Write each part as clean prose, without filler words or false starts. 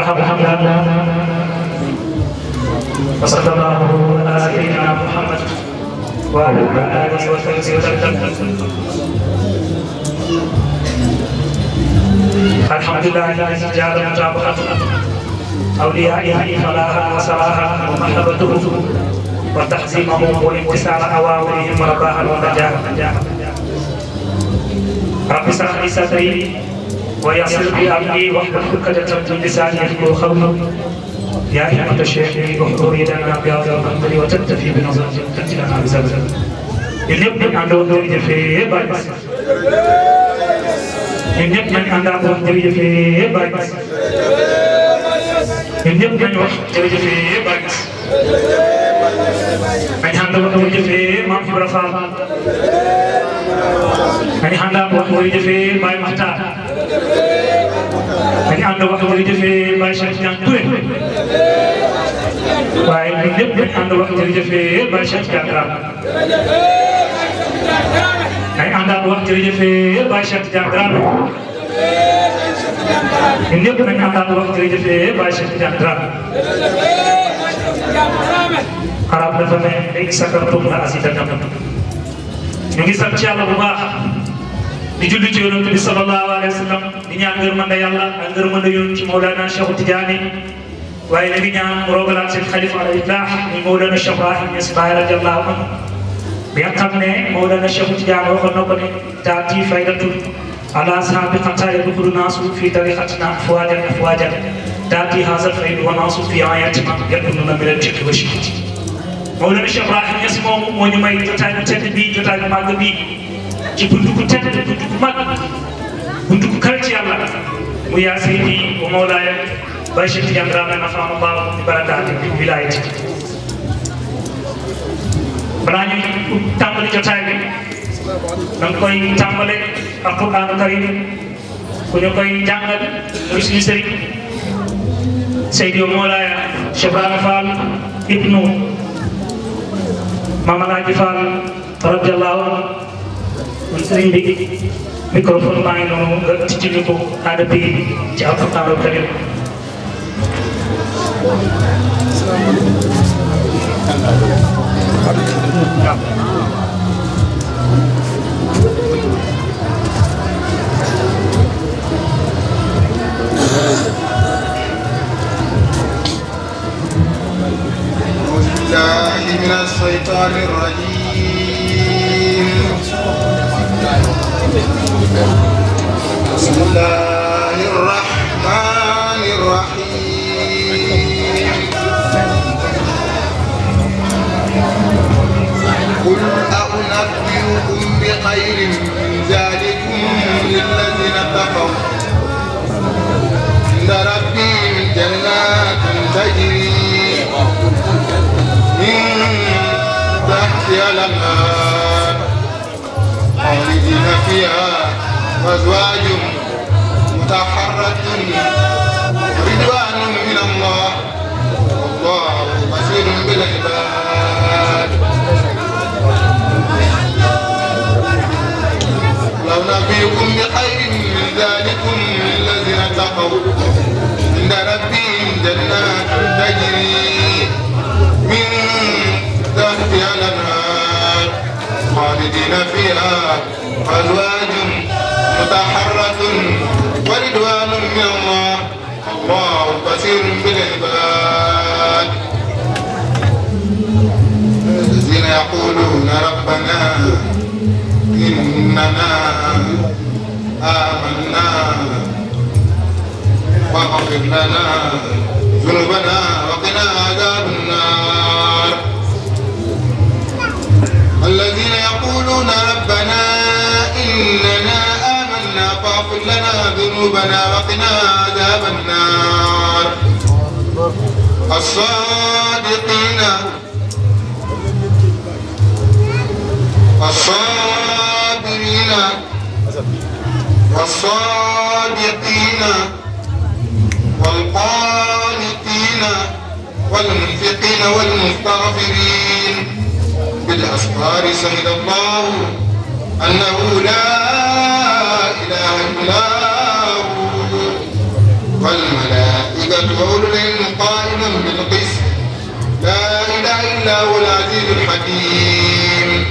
الحمد لله وصلى الله على سيدنا محمد وعلى آله وصحبه وسلم. الحمد لله الذي جعل متابعة أوليائه فلاحا وصلاحا ومحبته وتحزيمهم وانتصار أوامرهم ورباحا ونجاحا. رب اشرح لي صدري ويسر لي أمري واحلل عقدة من لساني يفقهوا قولي. يا أيها الشيخ احضر لنا بهذا المنبر وتكتفي بنظرة تأتي لنا بزلزال. ñëpp nañ àndoon jërëjëfee Baye Niass ñun ñëpp nañ àndoon jërëjëfee Baye Niass ñun ñëpp nañ wax jërëjëfee Baye Niass nañ àndoon jërëjëfee Mame Ibra Fall nañ àndoon wax jërëjëfee Baye Makhtar nañ àndoon wax jërëjëfee Baye Cheikh Tidiane Touré waaye ñun ñëpp nañ àndoon wax jërëjëfee Baye Cheikh Tidiane Dramé ay àndal wax jërëjëfee Baye Cheikh Tidiane Dramé ñun ñëpp nañu àndal wax jërëjëfee Baye Cheikh Tidiane Dramé arab dafa ne ay sakartum la azidannakum ñu ngi sant Yàlla bu baax di julli ci Yonent bi sallallahu alayhi wa sallam di ñaan ngërmande Yàlla ak ngërmande Yonent ci Mawlana Cheikh Tidiane waaye nag di ñaan mu rogalaat seen xalifa al-Ilah ni Mawlana Cheikh Ibrahim Niass Baye radiyallahu anhu bi nga xam ne Mawlana Cheikh Tidiane waxoon na ko ne taati faydatun ala saabi xataa yadxulu naasu fi tariqatina afwaajan taati haazal faydu wa naasu fi ayatina yadxuluna min al-jikri wa shikri. Mawlana Cheikh Ibrahim Niass moomu moo ñu may jotaay bu tedd bii jotaay bu màgg bii ci buntu ku tedd buntu ku mag buntu ku kawe ci Yàlla mu yaa Seydi wa Mawlaaya Baye Cheikh Tidiane Dramé nafaana Allahu bi barakaati wilaayati. balaa ñuy tàmbali jotaay bi da nga koy tàmbale alquranu karim ku ñu koy jàngal muy suñu sëriñ Seydi Mawlaaya Cheikh Ibrahima Fall ibnu Mame Alhaji Fall radiyallahu anhu muy sëriñ bi microphone baa ngi noonu nga tijji ñu ko aada bi ci alquranu karim. بالله من الشيطان الرجيم بسم الله الرحمن الرحيم قل أنبئكم بخير من ذلكم للذين اتقوا عند ربهم جنات تجري من تحتها الأنهار خالدين فيها وأزواج مطهرة ورضوان من الله والله بصير بالعباد. لو نبيكم بخير من ذلكم للذين اتقوا عند ربهم جنات تجري من تحتها الأنهار خالدين فيها وأزواج مطهرة ورضوان من الله والله بصير بالعباد. الذين يقولون ربنا إننا آمنا واغفر لنا ذنوبنا وقنا عذاب النار. الذين يقولون ربنا إننا آمنا فاغفر لنا ذنوبنا وقنا عذاب النار. الصادقين الصابرين والصادقين والقانتين والمنفقين والمستغفرين بالأسحار شهد الله أنه لا إله إلا هو والملائكة الملائكة وأولو العلم قائما بالقسط لا إله إلا هو العزيز الحكيم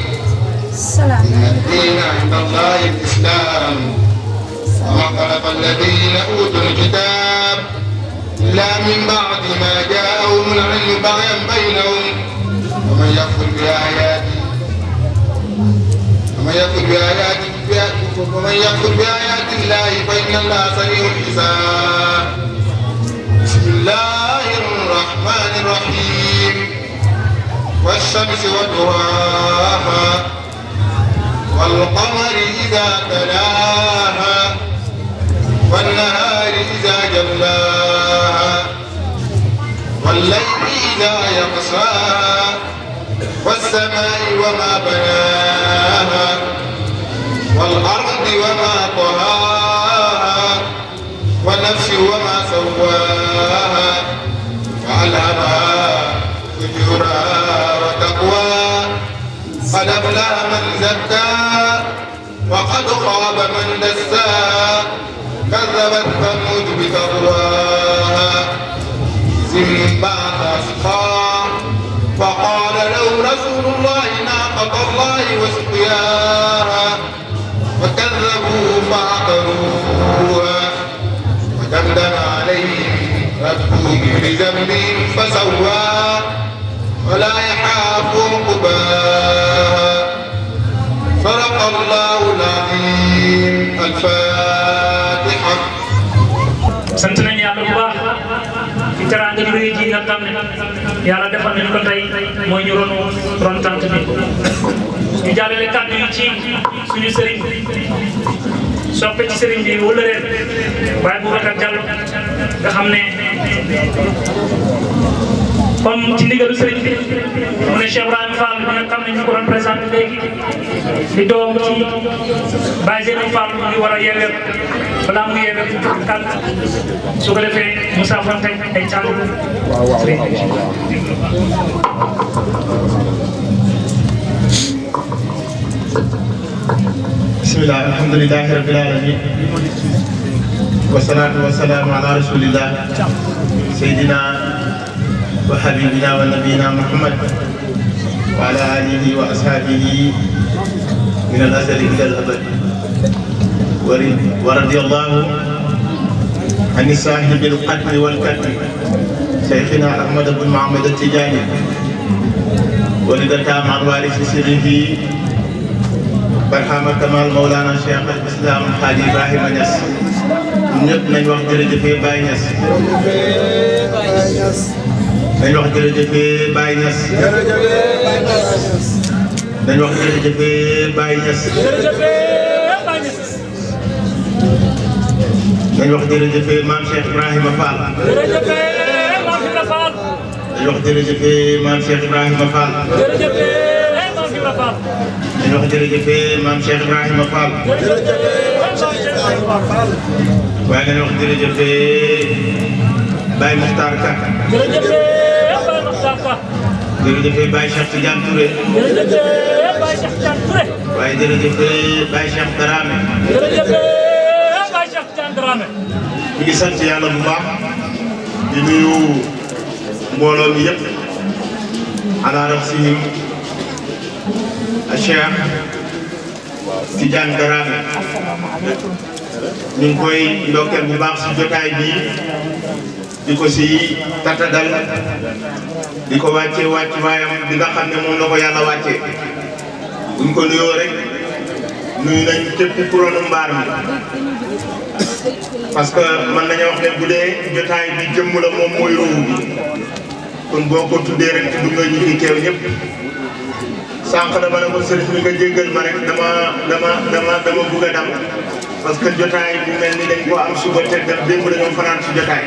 إن الدين عند الله الإسلام وما خلق الذين أوتوا الكتاب إلا من بعد ما جاءهم العلم بغيا بينهم ومن يكفر بآيات الله فإن الله سريع الحساب بسم الله الرحمن الرحيم والشمس وضحاها والقمر إذا تلاها والنهار إذا جلاها والليل إذا يغشاها والسماء وما بناها والأرض وما طهاها والنفس وما سواها فألهمها فجورها وتقواها قد أفلح من زكاها وقد خاب من دساها كذبت ثمود بتقواها إذ بعث أشقاها فقال له رسول الله ناقة الله وسقياها فكذبوه فعقروها ودمدم عليهم ربهم بذنبهم فسواها ولا يخاف عقباها صدق الله العظيم. الفاتحة. sant nañu yàlla bu baax ci teraanga ju rëy ji nga xam ne yàlla defal nañu ko tey mooy ñu ron tant bi ñu jàllale kàddu yi ci suñu sëriñ soppe ci sëriñ bi wala ren waaye Boubacar Diallo nga xam ne comme ci ndigalu sëriñ bi mu ne Cheikh Ibrahima Fall bi nga xam ne ñu ko doon présenté léegi di doom ci Baye Zeynou Fall ñu war a yeewee balaa mu yeewee kàll su ko defee Moussa Fonte ay càll bismillah alhamdulillahi rabbil alamin wassalatu wassalamu ala rasulillah sayyidina wa habibina wa nabiyina Muhammad wa ala alihi wa ashabihi min al-azali ila al-abad wa radiyallahu an sahib al-qadr wal kadr shaykhina Ahmad ibn Muhammad at-Tijani wa lidata ma'al warith sirrihi barhama kamal Mawlana Cheikh al-Islam Hadji Ibrahima Niass ñëpp nañ wax jërëjëfee Baye Niass nañ wax jërëjëfee Baye Niass nañ wax jërëjëfee Baye Niass nañ wax jërëjëfee Maam Cheikh Ibrahima Fall nañ wax jërëjëfee Maam Cheikh Ibrahima Fall dañu wax jërëjëf Maam Cheikh Ibrahima Fall waaye dañu wax jërëjëf Baye Mokhtar Ka jërëjëf Baye Cheikh Tidiane Touré waaye jërëjëf Baye Cheikh Darame ñu ngi sant yàlla bu baax di nuyu mbooloo mi yëpp ala rafsihim Cheikh Tidiane Darame ñu ngi koy ndokkeel bu baax si jotaay bi di ko si tatagal di ko wàcce waayam bi nga xam ne moom la ko yàlla wàcce buñ ko nuyoo rek nuyu nañ képp ku ronu mbaar mi parce que mën nañu wax ne bu dee jotaay bi jëmm la moom mooy ruuhu bi kon boo ko tuddee rek tudd nga ñi fi teew ñëpp sànq dama ne ko sëriñ bi nga jéggal ma rek dama bugg a dam parce que jotaay bu mel ni dañ ko am suba te dem démb dañoo fanaan si jotaay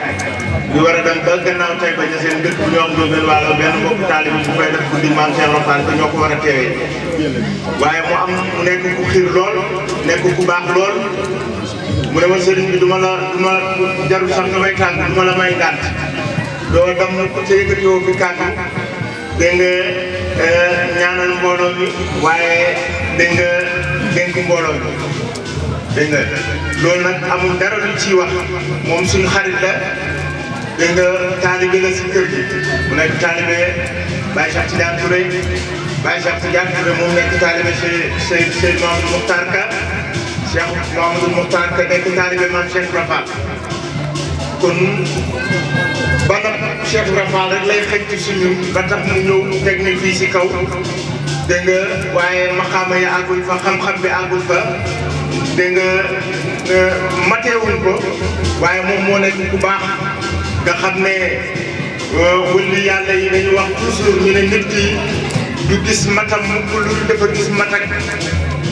ñu war a dem ba gannaaw tey ba ñu seen dëkk bu ñu wax Ndofène Waalo benn mbokk taalibe bu fay def guddi Maam Cheikh Rafal te ñoo ko war a teewee waaye mu nekk ku xiir lool nekk ku baax lool mu ne ma sëriñ bi du ma jarul sax nga may tànk du ma la may ngànt doo dam ko te yëkkati woo fi kàddu dégg nga ñaanal mbooloo mi waaye dégg nga dénk mbooloo mi dégg nga loolu nag amul dara lu ciy wax moom suñu xarit la dégg nga taalibe la si kër gi mu nekk taalibe Baye Cheikh Tidiane Touré Baye Cheikh Tidiane Touré moom nekk taalibe Cheikh Mamadou Mokhtar Ka Cheikh Mamadou Mokhtar Ka nekk taalibe Mame Cheikh Rafal kon bana Cheikh Rafal rek lay xëcc suñu ba tax mu ñëw teg ni fii si kaw dégg nga waaye maxaama yi àggul fa xam-xam bi àggul fa dégg nga mateewuñ ko waaye moom moo nekk ku baax nga xam ne wëlli yàlla yi dañu wax toujours ñu ne nit ki du gis matam mukk lu dafa gis mat ak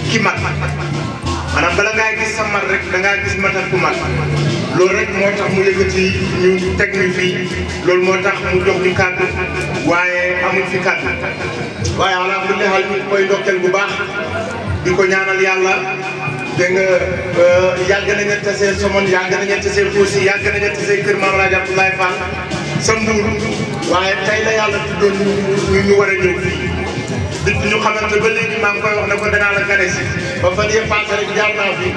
ki mat maanaam bala ngaa gis sa mat rek da ngaa gis mat ak ku mat loolu rek moo tax mu yëkkati ñu teg ñu fii loolu moo tax mu jox ñu kàddu waaye amuñ fi kàddu waaye ala kulli haal ñu koy ndokkeel bu baax di ko ñaanal yàlla dégg nga yàgg nañu tasee Somone yàgg nañu tasee Foussy yàgg nañu tasee Kër Maam Alaaji Abdoulaye Fall sa Mbuur waaye tey la yàlla tuddoon ñu war a ñëw fii di ñu xamante ba léegi maa ngi koy wax ne ko danaa la gane si ba fan yëpp passé rek jaar naa fi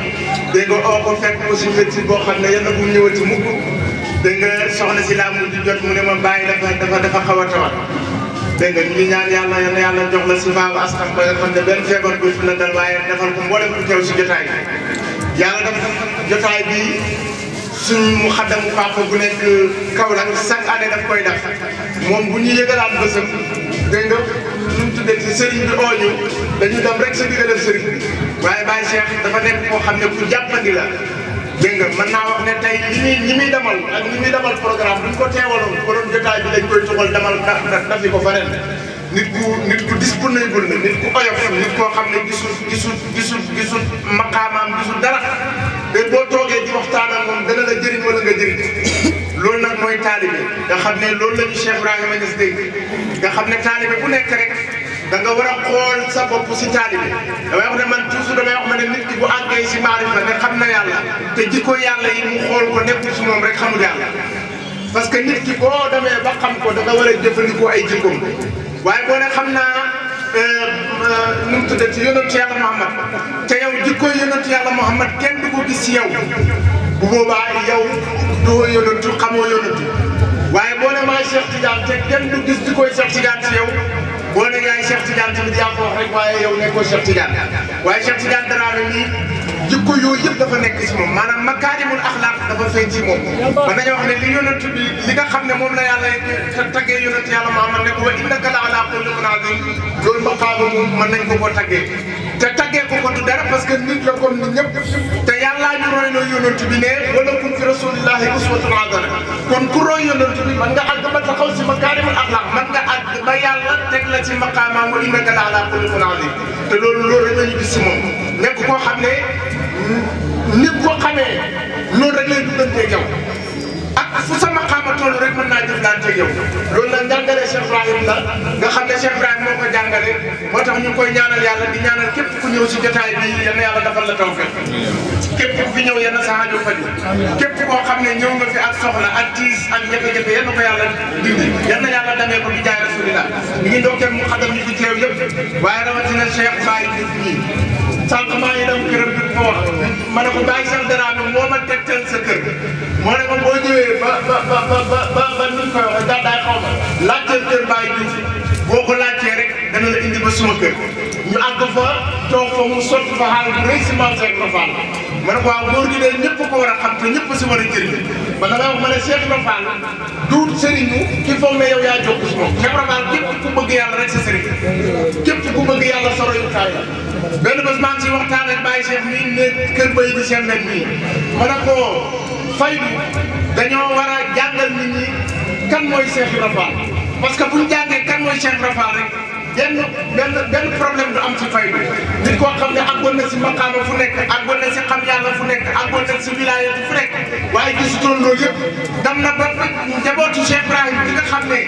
dégg nga oo ko fekk aussi métti boo xam ne yal na bu ñëwati mukk dégg nga soxna si laa mujj jot mu ne ma bàyyi dafa xaw a tawat dégg nga ñu ngi ñaan yàlla yal na yàlla jox la si baabu askan ba nga xam ne benn feebar bu fi la dal waaye defal ko mboolem ku teew si jotaay bi yàlla def jotaay bi suñ mu xaddamu papa bu nekk Kaolack chaque année daf koy def moom bu ñu yëgalaat bësam dégg nga ñu tuddee ci sëriñ bi oo ñu dañu dem rek sa digga def sëriñ bi waaye Baye Cheikh dafa nekk koo xam ne ku jàppandi la dégg nga mën naa wax ne tey ñi muy demal ak ñi muy demal programme duñ ko teewaloon ko doon jotaay bi dañ koy tuxal demal dafi ko feneen nit ku disponible la nit ku oyof nit koo xam ne gisul maqaamaam gisul dara te boo toogee di waxtaan ak moom dana la jëriñ wala nga jëriñ loolu nag mooy taalibe nga xam ne loolu la ñu Cheikh Ibrahima Niass dégg nga xam ne taalibe bu nekk rek da nga war a xool sa bopp si taalibe damay wax ne man toujours damay wax ma ne nit ki bu àggee si maarifa ne xam na yàlla te jikko yàlla yi mu xool ko nekkul si moom rek xamul yàlla parce que nit ki boo demee ba xam ko da nga war a jëfandikoo ay jikkoom waaye boo ne xam naa nu mu tuddee ci yonentu yàlla Muhammad te yow jikko yonentu yàlla Muhammad kenn du ko gis si yow bu boobaa yow doo yonentu xamoo yonentu waaye boo ne maay Cheikh Tidiane te kenn du gis jikkoy Cheikh Tidiane si yow boo ne yaay Cheikh Tidiane tamit yaa ko wax rek waaye yow nekkoo Cheikh Tidiane waaye Cheikh Tidiane Dramé nii jikko yooyu yëpp dafa nekk si moom maanaam makaarimul axlaaq dafa feeñ ci moom man dañoo wax ne li yonent bi li nga xam ne moom la yàlla taggee yonent yàlla Muhammad ne ko wa innaka la ala xuluqin aziim loolu maqaama moom mën nañ ko taggee te taggee ko du dara parce que nit la comme nit ñëpp te yàllaa ñu roy loo yonent bi ne wala kun fi rasulillahi uswatun hasana kon ku roy yonent bi man nga àgg ba taxaw si makaarimul axlaaq man nga àgg ba yàlla teg la ci maqaama wa innaka la ala xuluqin aziim te loolu rek la ñu gis si moom nekk koo xam ne nit ko xamee loolu rek lay dugganteeg yow ak fu sama xaama toll rek mën naa jëflanteeg yow loolu la njàngale Cheikh Ibrahim la nga xam ne Cheikh Ibrahim moo ko jàngale moo tax ñu koy ñaanal yàlla di ñaanal képp ku ñëw si jotaay bi yal na yàlla defal la tawfeex képp ku fi ñëw yal na sa aajo faju képp koo xam ne ñëw nga fi ak soxla ak tiis ak jafe-jafe yal na ko yàlla dindi yal na yàlla demee ko bi jaay rasulillah ñu ngi ndokkeel mu xadam ñu fi teew yëpp waaye rawatina Cheikh Baye Diouf ñii sànq maa ngi dem këram bi ko wax ma ne ko Baye Cheikh Dramé moo ma tegtal sa kër moo ne ko boo ñëwee ba ni ñu koy waxee daal xaw ma laajteel kër Baye Diouf boo ko laajtee rek dana la indi ba suma kër ñu àgg fa toog fa mu sotti fa xaalis bu rëy si Mame Cheikh Rafal ma ne ko waaw góor gi de ñëpp ko war a xam te ñëpp si war a jëriñ man damay wax ma ne Cheikh Rafal duut sëriñu ki foog ne yow yaa jokk si moom Cheikh Rafal képp ku bëgg yàlla rek sa sëriñ képp ku bëgg yàlla sa royukaay la benn bés maa ngi si waxtaan ak Baye Cheikh mii ne kër Baye di seen nen mii ma ne ko faydu dañoo war a jàngal nit ñi kan mooy Cheikh Rafal parce que bu ñu jàngee kan mooy Cheikh Rafal rek benn problème du am ci faydu nit koo xam ne àggoon na si maqaama fu nekk àggoon na si xam yàlla fu nekk àggoon na si wilaayatu fu nekk waaye gisutoon loolu yëpp dem na ba njabootu Cheikh Ibrahim bi nga xam ne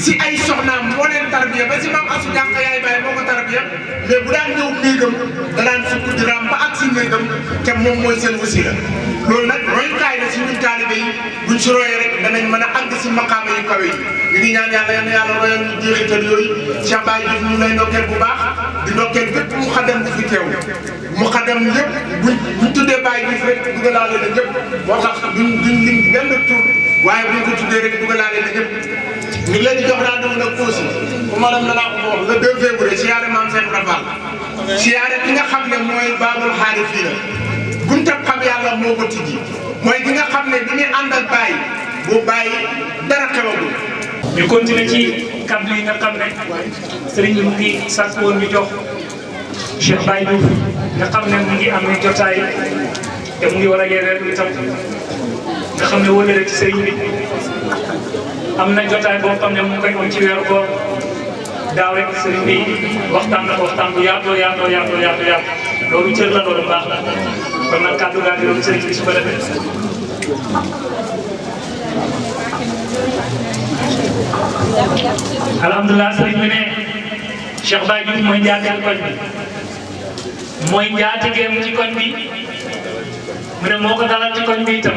si ay soxnaam moo leen tarbiya ba si maam Asu Jànq yaay Baye moo ko tarbiya mais bu daan ñëw néegam danaan sukk di raam ba ak si néegam te moom mooy seen wasila loolu nag royukaay la si ñun taalibe yi buñ si royee rek danañ mën a àgg si maqaama yu kawe yi ñu ngi ñaan yàlla yal na yàlla royal ñu jeexital yooyu Cheikh Baye Diouf ñu lay ndokkeel bu baax di ndokkeel bépp mu xadam bu fi teew mu xadam yëpp buñ tuddee Baye Diouf rek dugalaale la ñëpp moo tax duñ lim benn tur waaye bu ñu ko tuddee rek dugalaale na ñëpp ñu ngi leen di jox rendez-vous nag aussi bu ma dem danaa ko wax le 2 février siyaare maam Cheikh Rafal siyaare ki nga xam ne mooy Baabul Xaarifiina buntab xam yàlla moo ko tijji mooy ki nga xam ne bi muy ànd ak bàyyi bu bàyyi dara xewagul. ñu continuer ci kàddu yi nga xam ne sëriñ bi mu ngi sàkk woon ñu jox Cheikh Baye Diouf nga xam ne mu ngi am ne jotaay te mu ngi war a yeewee itam nga xam ne wóole rek ci sëriñ bi am na jotaay boo xam ne mu ngi koy am ci weeru koor daaw rek sëriñ bi waxtaan na ko waxtaan bu yaatoo loolu cër la loolu baax la kon nag kàddu gaa ngi doon sëriñ bi su ko defee. alhamdulilah sëriñ bi ne Cheikh Baye Diouf mooy njaatigeel koñ bi mooy njaatigeem ci koñ bi mu ne moo ko dalal ci koñ bi itam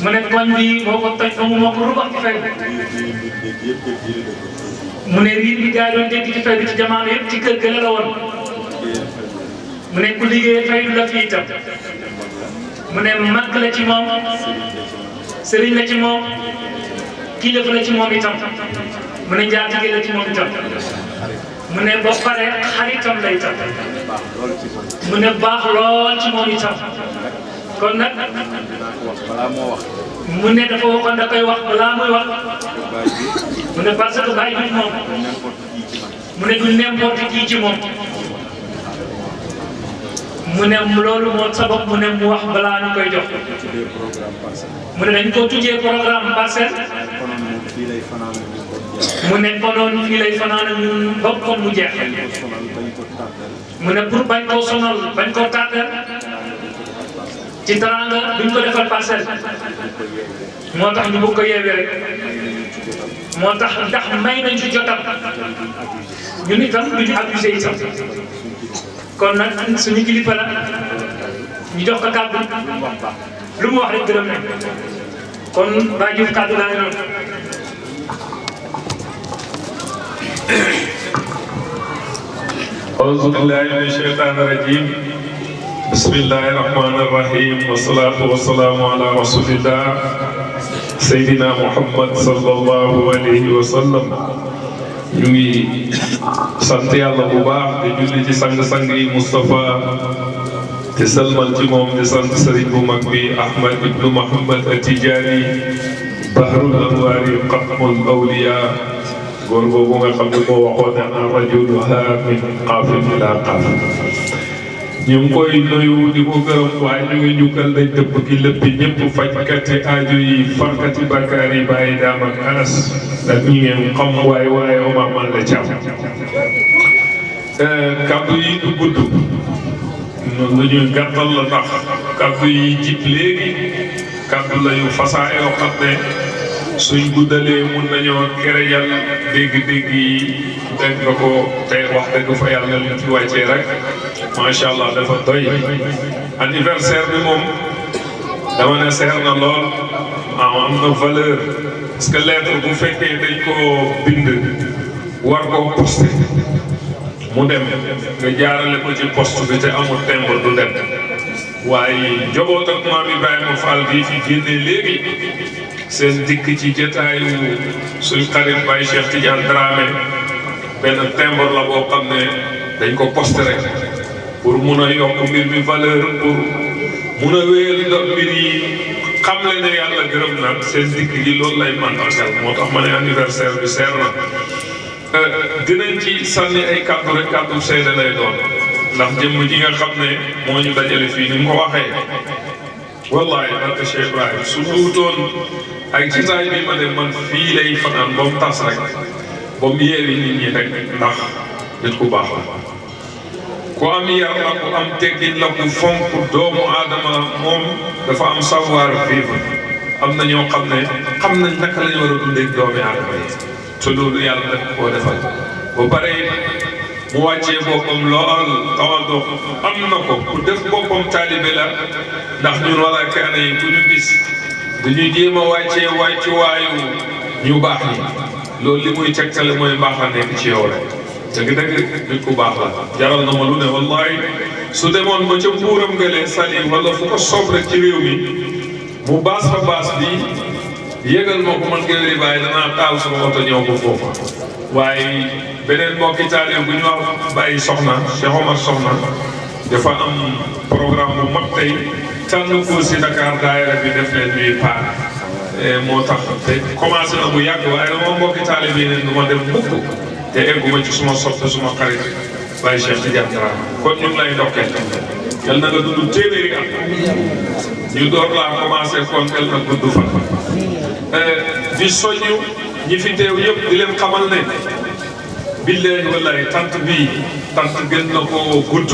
mu ne koñ bi moo ko toj moo ko rubax ci fay mu ne riir bi gaa yi doon dégg ci fay bi ci jamono yëpp ci kër gële la woon mu ne ku liggéey fay du la fi itam mu ne mag la ci moom sëriñ la ci moom kilifa la ci moom itam mu ne njaatige la ci moom itam mu ne ba pare xaritam la itam mu ne baax lool ci moom itam kon nag mu ne dafa waxoon da koy wax balaa muy wax mu ne parce que Baye Diouf moom mu ne du n'importe qui ci moom mu ne loolu moo sabab mu ne mu wax balaa ñu koy jox mu ne dañ ko tuddee programme parcelle mu ne konoon fii lay fanaan ak ñun boppam mu jeex mu ne pour bañ koo sonal bañ koo tàggal ci taranga duñ ko defal parcelle moo tax ñu bëgg ko yeewee rek moo tax ndax may nañ ci jotam ñun itam duñu abusé itam kon nag suñu kilifa la ñu jox ko kàddu lu mu wax rek gërëm nañ kon Baye Diouf kàddu laa ngi noonu. أعوذ بالله من الشيطان الرجيم بسم الله الرحمن الرحيم والصلاة والسلام على رسول الله سيدنا محمد صلى الله عليه وسلم ñu ngi sant yàlla bu baax di julli ci sang-sang yi Moustapha di salmal ci moom di sant sëriñ bu mag bi Ahmad ibnu Muhammad Atijani bahrul anwaari qatmul awliya góor boobu nga xam ne moo waxoon ne ana rajulu min qaafin ila qaaf ñu ngi koy nuyu di ko gërëm waaye ñu ngi njukkal dañ dëpp ki léppi ñëpp fajkati aajo yi farkati bakkaar yi bàyyi daam ak anas ak ñi ngeen xam waaye Omar man la càmm kaddu yi du gudd lu ñuy gàttal la ndax kaddu yi jib léegi kaddu la yu fasaa yoo xam ne suñ guddalee mun nañoo kerejal dégg-dégg yi dégg nga ko tey wax dëgg fa yàlla li ci wàccee rek macha allah dafa doy anniversaire bi moom dama ne seer na lool am na valeur parce que lettre bu fekkee dañ ko bind war koo posté mu dem nga jaarale ko ci poste bi te amul timbre du dem waaye njaboot ak maam Ibrahima Fall bi fi génnee léegi seen dikk ci jotaayu suñ xarit Baye Cheikh Tidiane Dramé benn timbre la boo xam ne dañ ko posté rek pour mun a yokk mbir mi valeur pour mun a wéyal mbir yi xam le ne yàlla gërëm na seen dikk gi loolu lay mandargal moo tax ma ne anniversaire bi seer na dinañ ci sànni ay kàddu rek kàddu seede lay doon ndax jëmm ji nga xam ne moo ñu dajale fii ni mu ko waxee wallahi barke Cheikh Ibrahim su duutoon ak jitaay bi ma ne man fii lay fanaan ba mu tas rek ba mu yeewi nit ñi rek ndax nit ku baax la ku am yar la ku am teggin la ku fonk doomu aadama moom dafa am savoir vivre am na ñoo xam ne xam nañ naka la ñu war a dundee doomi aadama yi te loolu yàlla def koo defal ba pare mu wàccee boppam lool tawadoo am na ko ku def boppam taalibe la ndax ñun wala kaana yi ku ñu gis dañu jéem a wàccee wàccuwaayu ñu baax ñi loolu li muy tegtale mooy mbaax la nekk ci yow rek dëgg-dëgg nit ku baax la jaral na ma lu ne wallahi su demoon ba ca mbuuram ngëlee sali wala fu ko soob rek ci réew mi mu baas fa baas bi yëgal ma ko man Géwéli Baye danaa taal sama oto ñëw ko foofa waaye beneen mbokki taalibe bu ñu wax Baye Soxna Cheikh Omar Soxna dafa am programme bu mag tey tànn ko si Dakar daayira bi def leen ñuy paar moo tax te commencé na bu yàgg waaye dama mbokki taalibe yi ne du ma dem mukk te egguma ci suma soppe suma xarit Baye Cheikh Tidiane Dramé kon ñu ngi lay ndokkeel yal na nga dund téeméeri at ñu door laa commencé kon yal na gudd fan di soññu ñi fi teew yëpp di leen xamal ne billahi wallahi tant bii tant gën na koo gudd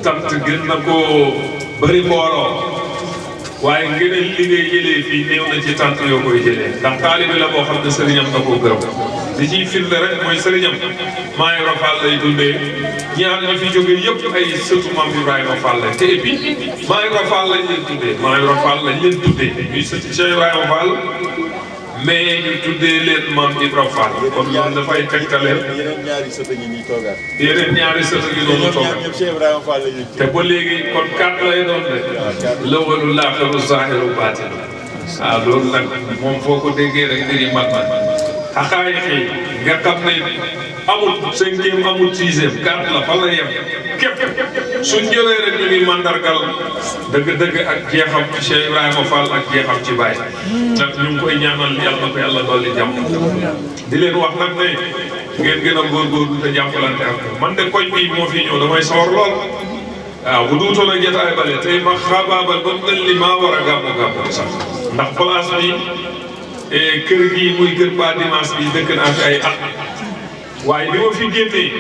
tant gën na koo bëri mbooloo waaye ngeen li ngay jëlee fii néew na ci tant yoo koy jëlee ndax taalibe la boo xam ne sëriñam da koo gërëm li ciy firnde rek mooy sëriñam Maam Ibra Fall lay dundee ñaar ñi fi jógee yëpp ay sëtu Maam Ibrahima Fall la te et puis Maam Ibra Fall lañ leen tuddee Maam Ibra Fall lañ leen tuddee ñuy sëti Cheikh Ibrahima Fall mais ñu tuddee leen Maam Ibra Fall kon loolu dafay tegtaleen yeneen ñaari sët a ngi nii toogaat. yeneen ñaari sët a ngi noonu toogaat ñëpp Cheikh Ibrahima Fall la ñu. te ba léegi kon kàddu lay doon de lëwalu laaxiru zaahiru baatinu waaw loolu nag moom foo ko déggee rek mbir yi mat na xaqaay xëy nga xam ne amul 5e amul 6e carte la fa la yem képp suñ ñëwee rek ñu ngi mandargal dëgg-dëgg ak jeexam ci Cheikh Ibrahima Fall ak jeexam ci Baye nag ñu ngi koy ñaanal yàlla na ko yàlla dolli jàmm di leen wax nag ne ngeen gën a góorgóorlu te jàppalante ak man de koñ bi moo fi ñëw damay sawar lool waaw bu duutoon a jotaay bale tey ma xaabaabal ba mel ni maa war a gàmmu sax ndax place bi kër gi muy kër ba dimanche bi dëkk naa fi ay at waaye bi ma fi génnee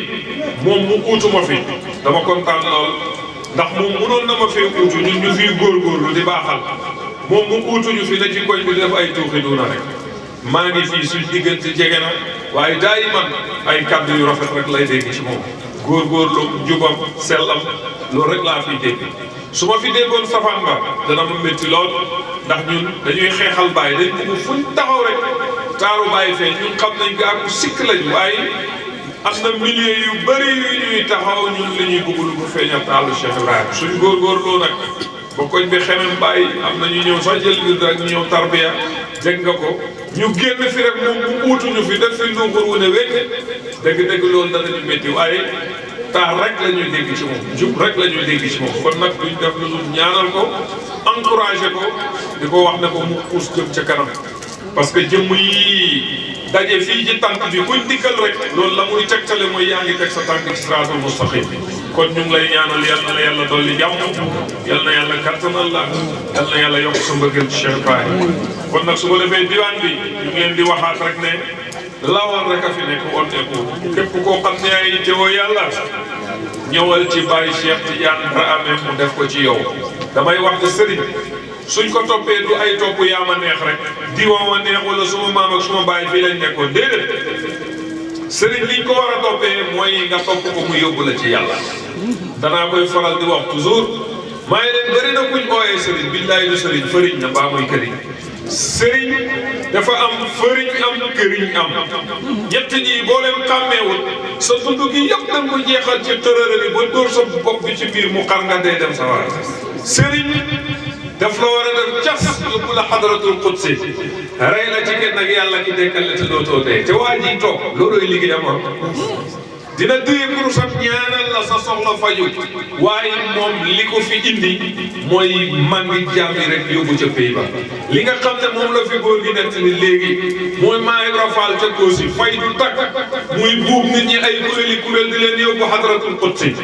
moom mu uutu ma fi dama kontaan lool ndax moom mënoon na ma fee uutu ñun ñu fiy góorgóorlu di baaxal moom mu uutu ñu fi ne ci koñ bi def ay tuuxi duuna rek maa ngi fii suñ diggante jege na waaye daay man ay kàddu yu rafet rek lay dégg ci moom góorgóorlu jubam sellam loolu rek laa fiy dégg su ma fi déggoon safaan ba dana ma métti lool ndax ñun dañuy xeexal Baye dañ bëgg fuñ taxaw rek taaru Baye fee ñun xam nañ ko ak sikk lañu waaye am na milliers yu bëri yu ñuy taxaw ñun li ñuy bëgg lu ko feeñal taalu Cheikh Ibrahima suñ góorgóorloo nag ba koñ bi xemem Baye am na ñu ñëw sax jël bi rek ñu ñëw tarbiya dégg nga ko ñu génn fi rek moom bu uutuñu fi def fi nduuxur wu ne wékk dëgg-dëgg loolu danañu métti waaye taar rek la ñuy dégg ci moom jub rek la ñuy dégg ci moom kon nag duñ def lu dul ñaanal ko encouragé ko di ko wax ne ko mu puus jëm ca kanam parce que jëmm yi daje fii ci tànk bi kuñ dikkal rek loolu la muy tegtale mooy yaa ngi teg sa tànk ci siraatul mustaqim kon ñu ngi lay ñaanal yal na la yàlla dolli jàmm yal na yàlla kattanal la yal na yàlla yokk sa mbëggeel ci Cheikh Ibrahima kon nag su ko defee diwaan bi ñu ngi leen di waxaat rek ne lawal rek a fi nekk woon képp koo xam ne ay teewoo yàlla ñëwal ci Baye Cheikh Tidiane Dramé mu def ko ci yow damay wax ne sëriñ suñ ko toppee du ay topp yaa ma neex rek diwa ma neex wala suma maam ak suma baay fii lañ nekkoon déedéet sëriñ liñ ko war a toppee mooy nga topp ko mu yóbbu la ci yàlla danaa koy faral di wax toujours maa ngi leen bëri na kuñ ooyee sëriñ billaay du sëriñ fëriñ na mbaa muy këriñ sëriñ dafa am fëriñ am këriñ am ñett ñi boo leen xàmmeewul sa dund gi yëpp da nga ko jeexal ci tërëre bi ba dóor sa bopp bi ci biir mu xar nga dee dem sa war sëriñ daf la war a def cas yóbbu la xadaratul qudsi rey la ci kenn ak yàlla ki dekkal la te dootoo dee te waa ji toog loolooy liggéeyam dina téye kurusam ñaanal la sa soxla faju waaye moom li ko fi indi mooy man ngi jaam yi rek yóbbu ca pays ba li nga xam ne moom la fi góor gi nett ni léegi mooy Maam Ibra Fall ca Koosi fay du takk muy buub nit ñi ay kuréel di leen yóbbu xadratul qudsi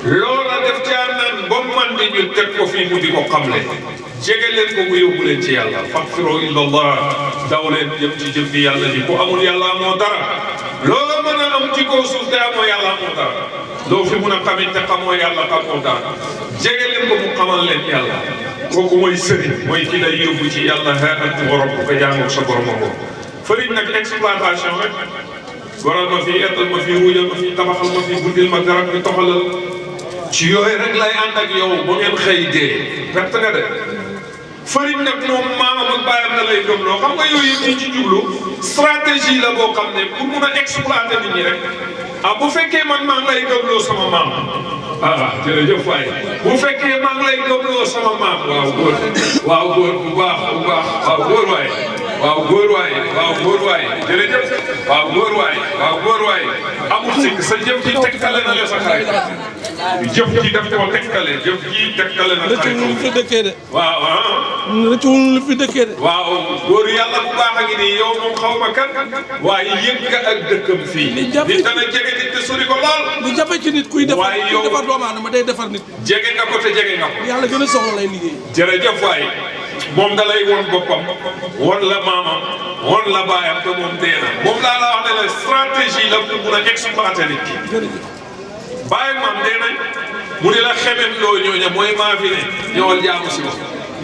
loola def caa naan ba man di ñu teg ko fii mu di ko xamle jege leen ko mu yóbbu leen ci yàlla faghfiru illallah daw leen jëm ci jëm bi yàlla ji ku amul yàlla amoo dara loola mën a am ci kaw suuf te amoo yàlla amoo dara doo fi mun a xamit te xamoo yàlla xamoo dara jege leen ko mu xamal leen yàlla kooku mooy sëriñ mooy ki lay yóbbu ci yàlla antum wa rabbuka jaamu sa borom ko fëriñ nag exploitation rek goral ma fii ettal ma fii ruujal ma fii tabaxal ma fii guddil ma garab bi toxalal ci yooyu rek lay ànd ak yow ba ngeen xëy dee perte nga de fëriñ nag moom maamam ak baayam na lay gëmloo xam nga yooyu yëpp ñu ci jublu stratégie la boo xam ne pour mun a exploiter nit ñi rek ah bu fekkee man maa ngi lay gëmloo sama maam jërëjëf waay bu fekkee maa ngi lay gëmloo sama maam waaw góor bu baax waaw góor waay jërëjëf waaw góor waay amul sikk sa jëf ji tegtale na la sa xarit jëf ji daf koo tegtale jëf ji tegtale na xarit lu fi dëkkee de waaw lu fi dëkkee de waaw góor yàlla bu baax a ngi nii yow moom xaw ma kan waaye yëg nga ak dëkkam fii nit dana jege nit te sori ko lool lu jafe ci nit kuy defar doomu aadama day defar nit jege nga ko te jege nga ko yàlla gën a soxla lay liggéey jërëjëf waay moom da lay won boppam won la maamam won la baayam te moom dee na moom laa la wax ne la stratégie la pour mun a exploiter nit ki baayam maam dee nañ mu ne la xemem loo ñooña mooy maa fi ne ñëwal jaamu si ma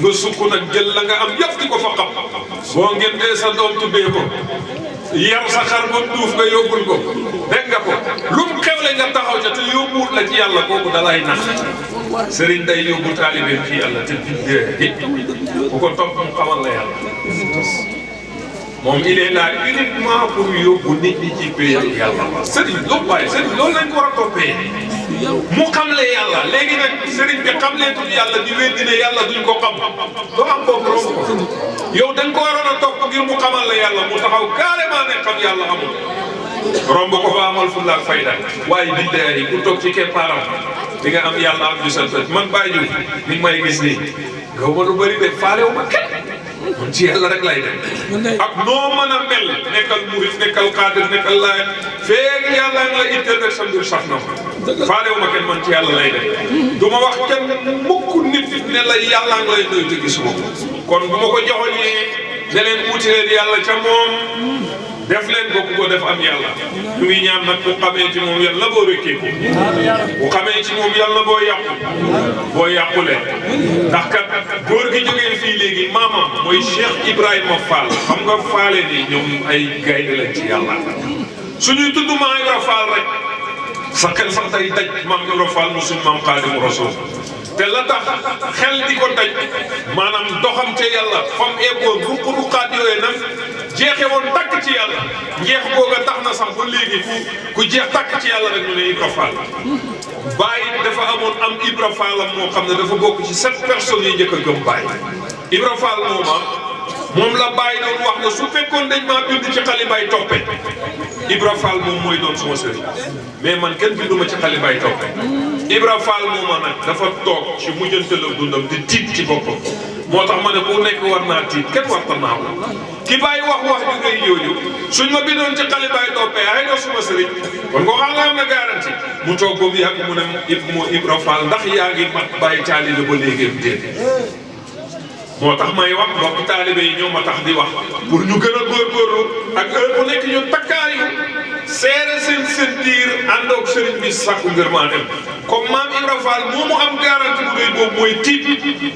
nga sukk nag jël la nga am yëpp di ko fa xam boo ngeen dee sa doom tuddee ko yar sa xar ba duuf nga yóbbul ko dégg nga ko lu mu xewle nga taxaw ca te yóbbuwut la ci yàlla kooku dalay nax sëriñ day yóbbu taalibeem ci yàlla te bindee bu ko topp mu xamal la yàlla moom il est là uniquement pour yóbbu nit ñi ci péyal yàlla sëriñ loolu waaye sëriñ loolu lañ ko war a toppee mu xamle yàlla léegi nag sëriñ bi xamleetul yàlla di weddi ne yàlla duñ ko xam doo am boobu romb ko yow dañ ko waroon a topp ngir mu xamal la yàlla mu taxaw carrément ne xam yàlla amul romb ko fa amal fulla ak fayda waaye bindee yi ku toog ci keppaaram di nga am yàlla am ju sant man Baye Diouf ni may gis nii gaw ma lu bëri de faalewu ma kenn man ci yàlla rek lay dem ak noo mën a mel nekkal murid nekkal xaadir nekkal laay feeg yàlla nga la itteel rek sa mbir sax na ma faalewu ma kenn man ci yàlla lay dem du ma wax kenn mukk nit ne la yàlla nga lay doy te gisuma ko kon bu ma ko joxoñee ne leen uuti leen yàlla ca moom def leen ko ku ko def am yàlla ñu ngi ñaan nag bu xamee ci moom yàlla boo rëkkee ko bu xamee ci moom yàlla boo yàqule ndax kat góor gi jógee fii léegi maamam mooy Cheikh Ibrahima Fall xam nga faale ni ñoom ay gaynde lañ ci yàlla suñuy tudd Maam Ibra Fall rek sa xel sax day daj Maam Ibra Fall mu suñ maam Xaadimu Rasuul te la tax xel di ko daj maanaam doxam ca yàlla fam eegoo ruq-ruqaat yooyu nag jeexe woon takk ci yàlla njeex googa tax na sax ba léegi ku jeex takk ci yàlla rek ñu ne Ibra Fall Baye dafa amoon am Ibra Fallam moo xam ne dafa bokk ci 7 personnes yi njëkk a gëm Baye Ibra Fall moom la Baye doon wax ne su fekkoon dañ maa bind ci xalibaay toppe Ibra Fall moom mooy doon suma sëriñ mais man kenn binduma ci xalibaay toppe Ibra Fall mooma nag dafa toog ci mujjanteel ak dundam di tiit ci boppam moo tax ma ne ku nekk war naa tiit kenn warta naaw ki Baye wax ju ngay yooyu suñ ma bindoon ci xalibaay toppe ay na suma sëriñ kon ko xam nga am na garanti mu toog ba mu yàgg mu ne Ibra Fall ndax yaa ngi mat Baye taali la ba léegi déet moo tax may wax mbokk taalibe yi ñoo ma tax di wax pour ñu gën a góorgóorlu ak heure bu nekk ñu takkaayu seere seen diir àndoog sëriñ bi sàkku ngërmaa dem comme maam Ibra Fall moomu am garanti bu rëy boobu mooy tiit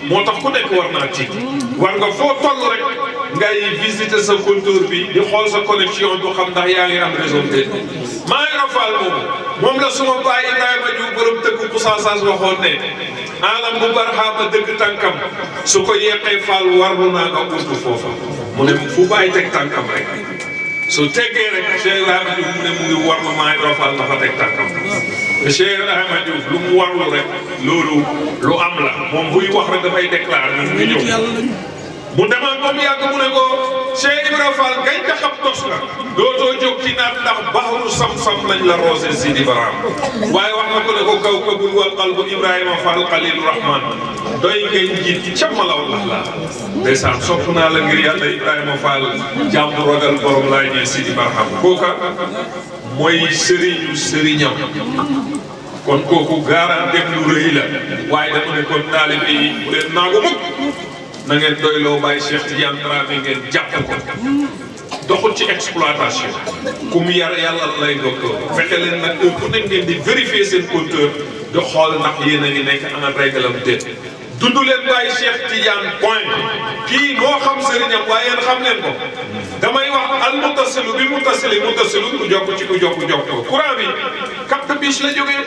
moo tax ku nekk war naa tiit war nga foo toll rek ngay visiter sa compteur bi di xool sa connexion du xam ndax yaa ngi am réseau bi maam Ibra Fall moom la suma baay Ibrahima Diouf borom tëgg Koussassas waxoon ne alam bu barxaama dëgg tànkam su ko yeqee Fall warlu naa nga utu foofa mu ne fu bàyyi teg tànkam rek su teggee rek Cheikh Ibrahima Diouf mu ne mu ngi warlu Maam Ibra Fall na fa teg tànkam te Cheikh Ibrahima Diouf lu mu warlu rek loolu lu am la moom buy wax rek dafay déclaré mu ngi ñëw mu demoon ba mu yàgg mu ne ko Cheikh Ibra Fall gañ ca xam tos la dootoo jóg ci naat ndax baxru sam-sam lañ la roose Sidi Baram waaye wax na ko ne ko kaw kabul wal qalbu Ibrahima Fall Xalilu Rahman doy ngay njiit ca malaw lax la ndeysaan sopp naa la ngir yàlla Ibrahima Fall jàmm ragal borom laay ñee Sidi Baram kooka mooy sëriñam kon kooku garanti lu rëy la waaye dafa ne kon taalibe yi bu leen naagu mukk na ngeen doyloo bàyyi Cheikh Tidiane Dramé ngeen jàpp ko doxul ci exploitation ku mu yar yàlla lay docteur fexe leen nag heure bu nekk ngeen di vérifier seen compteur di xool ndax yéen a ngi nekk en réglam déet dund leen bàyyi Cheikh Tidiane point kii moo xam sëriñam waaye yéen xam leen ko damay wax al muttasilu bi muttasilu ku jokk ci ku jokk courant bi capte biche la jógee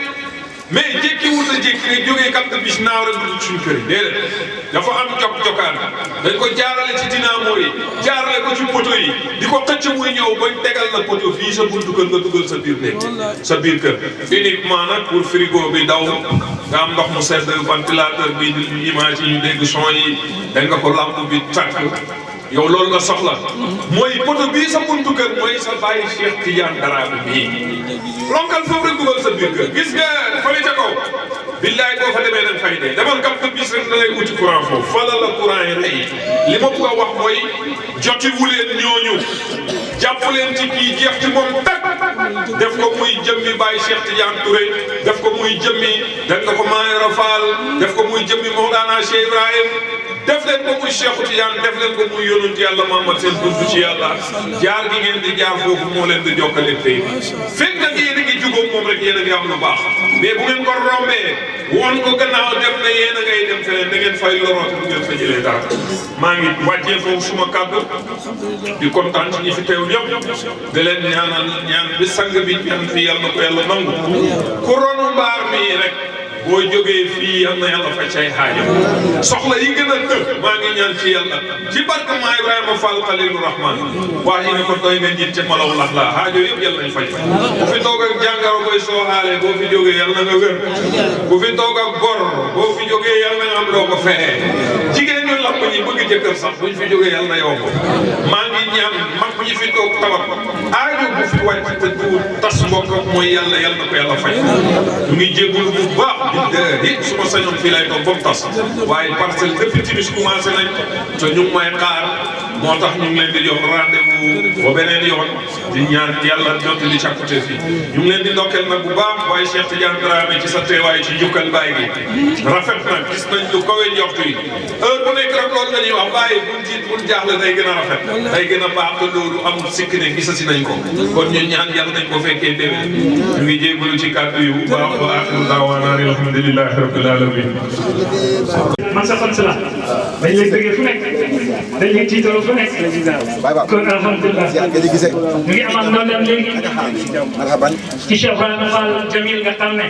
mais jékkiwul la jékki rek jógee kam bis naaw rek dugg suñu kër yi déedéet dafa am jokkaan dañ ko jaarale ci dynamo yi jaarale ko ci poto yi di ko xëcc muy ñëw bañ tegal la poto fii sa buntu kër nga dugal sa biir nekk sa biir kër uniquement nag pour frigo bi daw nga am ndox mu sedd ventilateur bi image yi ñu dégg son yi da nga ko lampe bi tàkk yow loolu nga soxla mooy poto bii sa buntu kër mooy sa bàyyi Cheikh Tidiane Dramé bii lonkal foofu rek dugal sa biir kër gis nga fële ca kaw billaay boo fa demee dañ fay dee demal kam bis rek da ngay uti courant foofu fala la courant yi rey li ma bëgg a wax mooy jotiwu leen ñooñu jàpp leen ci kii jeex ci moom tag def ko muy jëmmi Baye Cheikh Tidiane Touré def ko muy jëmmi def nga ko Mayoro Fall def ko muy jëmmi Mawlana Cheikh Ibrahim def leen ko muy Cheikh Tidiane def leen ko muy yonent yàlla Muhammad seen dund ci yàlla jaar gi ngeen di jaar foofu moo leen di jokkale tey fekk nag yéen a ngi jubóog moom rek yéen a ngi am lu baax mais bu ngeen ko rombee woon ko gannaaw def na yéen a ngay dem feneen da ngeen fay loroot bu ngeen fa jëlee dara maa ngi wàccee foofu suma kàddu di kontaan ci ñi fi teew ñëpp da leen ñaanal ñaan bi sang bi ñaan fi yàlla na ko yàlla nangu ku ronu mbaar mi rek boo jógee fii yal na yàlla faj say xaajo soxla yi gën a tëb maa ngi ñaan ci yàlla ci barke maa Ibrahima Fall Khalilu Rahman waa yi ne ko doy nga njiit ci malaw lax la xaajo yëpp yal nañ faj bu fi toog ak jàngaro koy sooxaale boo fi jógee yal na nga wér bu fi toog ak gor boo fi jógee yal na nga am loo ko fexee jigéen ñu lamb ñi bëgg jëkkër sax buñ fi jógee yal na yomb maa ngi ñaan mag ñi fi toog tawat aajo bu fi wàcc te du tas mbokk mooy yàlla yal na ko yàlla faj ñu ngi jégalu bu baax su ma sañoon fii lay toog ba mu tas waaye parcelle depuis timis commencé nañ te ñu ngi may xaar moo tax ñu ngi leen di jox rendez-vous ba beneen yoon di ñaan yàlla jot li càkkute fi ñu ngi leen di ndokkeel nag bu baax waaye Cheikh Tidiane Dramé ci sa teewaay ci njukkal baay gi rafet na gis nañ lu kawe njortu yi heure bu nekk rek loolu la ñuy wax bàyyi buñ tiit buñ jaaxle day gën a rafet day gën a baax te loolu amul sikk ne gisasi nañ ko kon ñu ñaan yàlla nañ ko fekkee déwén ñu ngi jégalu ci kàddu yu baax wa axiru daawaana alhamdulillahi rabbil alamin man sa fan si la dañ lay bëggee fu nekk dañ lay tiitaloo fu nekk kon alhamdulilah ñu ngi amaat ndolleem léegi ci Cheikh Ibrahima Fall Jamil nga xam ne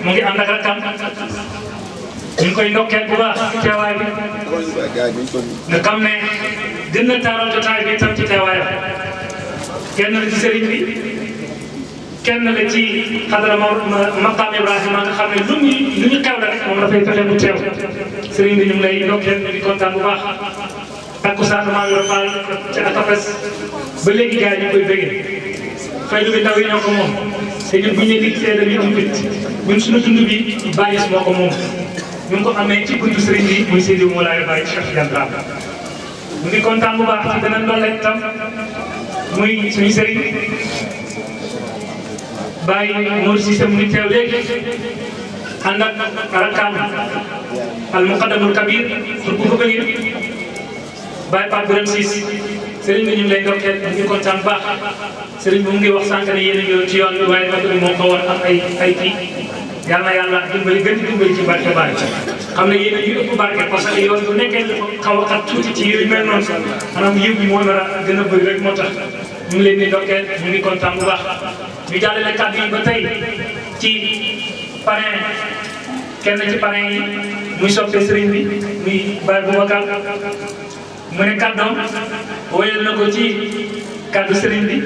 mu ngi ànd ak rakam ñu ngi koy ndokkeel bu baax ci teewaay bi nga xam ne gën na taaral jotaay bi tam ci teewaayam kenn la ci sëriñ bi kenn la ci xadara maqaam Ibrahima nga xam ne lu ñu xew la rek moom dafay fexe mu teew sëriñ bi ñu ngi lay ndokkeel ñu ngi kontaan bu baax takkusaan Mayoro Fall ci Akapes ba léegi gars yi ñu koy bëggee faydu bi ndaw yi ñoo ko moom te ñun bu ñu nee digg dañuy am fit ñun suñu dund bi bàyyi moo ko moom ñu ngi ko amee ci buntu sëriñ bi muy Seydi Moulaye Baye Cheikh Tidiane Dramé ñu ngi kontaan bu baax ci beneen doole tam muy suñu sëriñ Baye Mor Cissé mu ngi teew léegi ànd ak rakam al muqaddamul kabir pour bu ko bëggee Baye Pape Birame Ciss sëriñ bi ñu ngi lay ndokkeel ñu ngi kontaan bu baax sëriñ bi mu ngi wax sànq ne yéen a ngi ci yoon bi waaye ndox mi moo ko war am ay kii yal na yàlla dimbali gën di dimbali ci barke Baye xam ne yéen a ngi ëpp barke parce que yoon bu nekkee xaw a xat tuuti ci yu mel noonu maanaam yiw bi moo nar a gën a bëri rek moo tax ñu ngi leen di ndokkeel ñu ngi kontaan bu baax ñu jàllale kàddu yi ba tey ci parrain kenn ci parrain yi muy soppe sëriñ bi muy Baye Boubacar mu ne kàddoom wóyal na ko ci kàddu sëriñ bi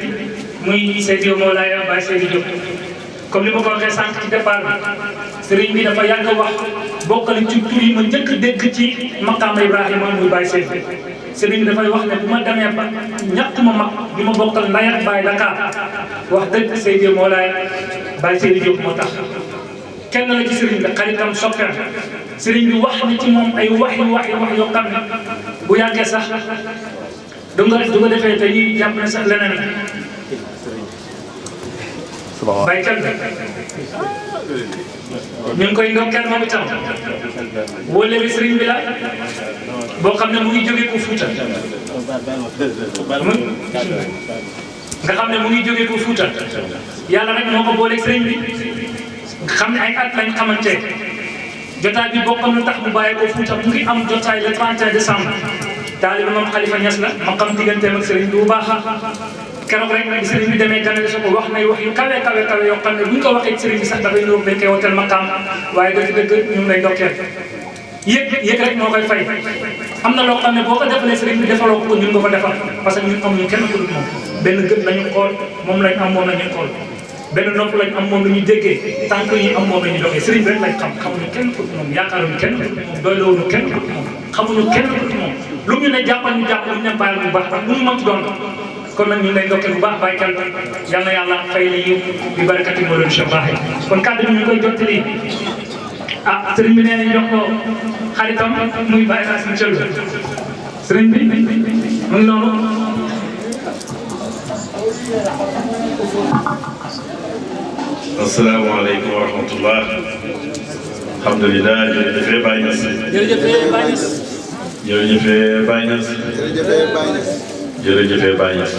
muy Seydi Moulaye Baye Seydi Diop comme ni ma ko waxee sànq ci départ bi sëriñ bi dafa yàgg wax bokkale ci tur yi ma njëkk a dégg ci maqaama Ibrahima muy Baye Seydi sëriñ bi dafay wax ne bu ma demee ba ñàkk ma mag bi ma bokkal ndey ak baay Dakar wax dëgg Seydi Moulaye Baye Seydi Diop moo tax kenn la ci sëriñ bi xaritam soppeem sëriñ bi wax na ci moom ay wax yoo xam ne bu yàggee sax du nga defee te ñuy jàpp ne sax leneen baykat bi ñu ngi koy ndokkeel moom itam wóole bi sëriñ bi la boo xam ne mu ngi jógee ko Fuuta nga xam ne mu ngi jógee ko Fuuta yàlla rek moo ko booleeg sëriñ bi xam ne ay at lañ xamante jotaay bi bokkam lu tax mu bàyyi ko Fuuta mu ngi am jotaay le 31 décembre taalibe moom Khalifa Niass la ma xam digganteem ak sëriñ bi bu baax keroog rek bi sëriñ bi demee ganale su ko wax nay wax yu kawe yoo xam ne buñ ko waxee sëriñ bi sax dafay ñëw dañ koy wooteel maqaam waaye dëgg-dëgg ñu ngi lay ndokkeel yëg rek moo koy fay am na loo xam ne boo ko defalee sëriñ bi defaloo ko ñun nga ko defal parce que ñun amuñu kenn ku dul moom benn gët lañu xool moom lañ am moom la ñuy xool benn nopp lañ am moom la ñuy déggee tànk yi am moom la ñuy doxee sëriñ bi rek lañ xam xamuñu kenn ku dul moom yaakaaruñu kenn ku dul moom doyloowuñu kenn ku dul moom xamuñu kenn ku dul moom lu ñu ne jàppal ñu jàpp lu ñu ne bàyyil bu baax lu mu mënti doon kon nag ñu ngi lay ndokkee bu baax bàyyi kel yal na yàlla fay la yiw bi barakati moo leen Cheikh Baaxe kon kàddu bi ñu koy jottali sëriñ bi nee nañ jox ko xaritam muy bàyyi naa si monsieur sëriñ bi mu ngi noonu asalaamaaleykum wa rahmatullah alhamdulilah jërëjëf Baye Niass jërëjëf Baye Niass jërëjëf Baye Niass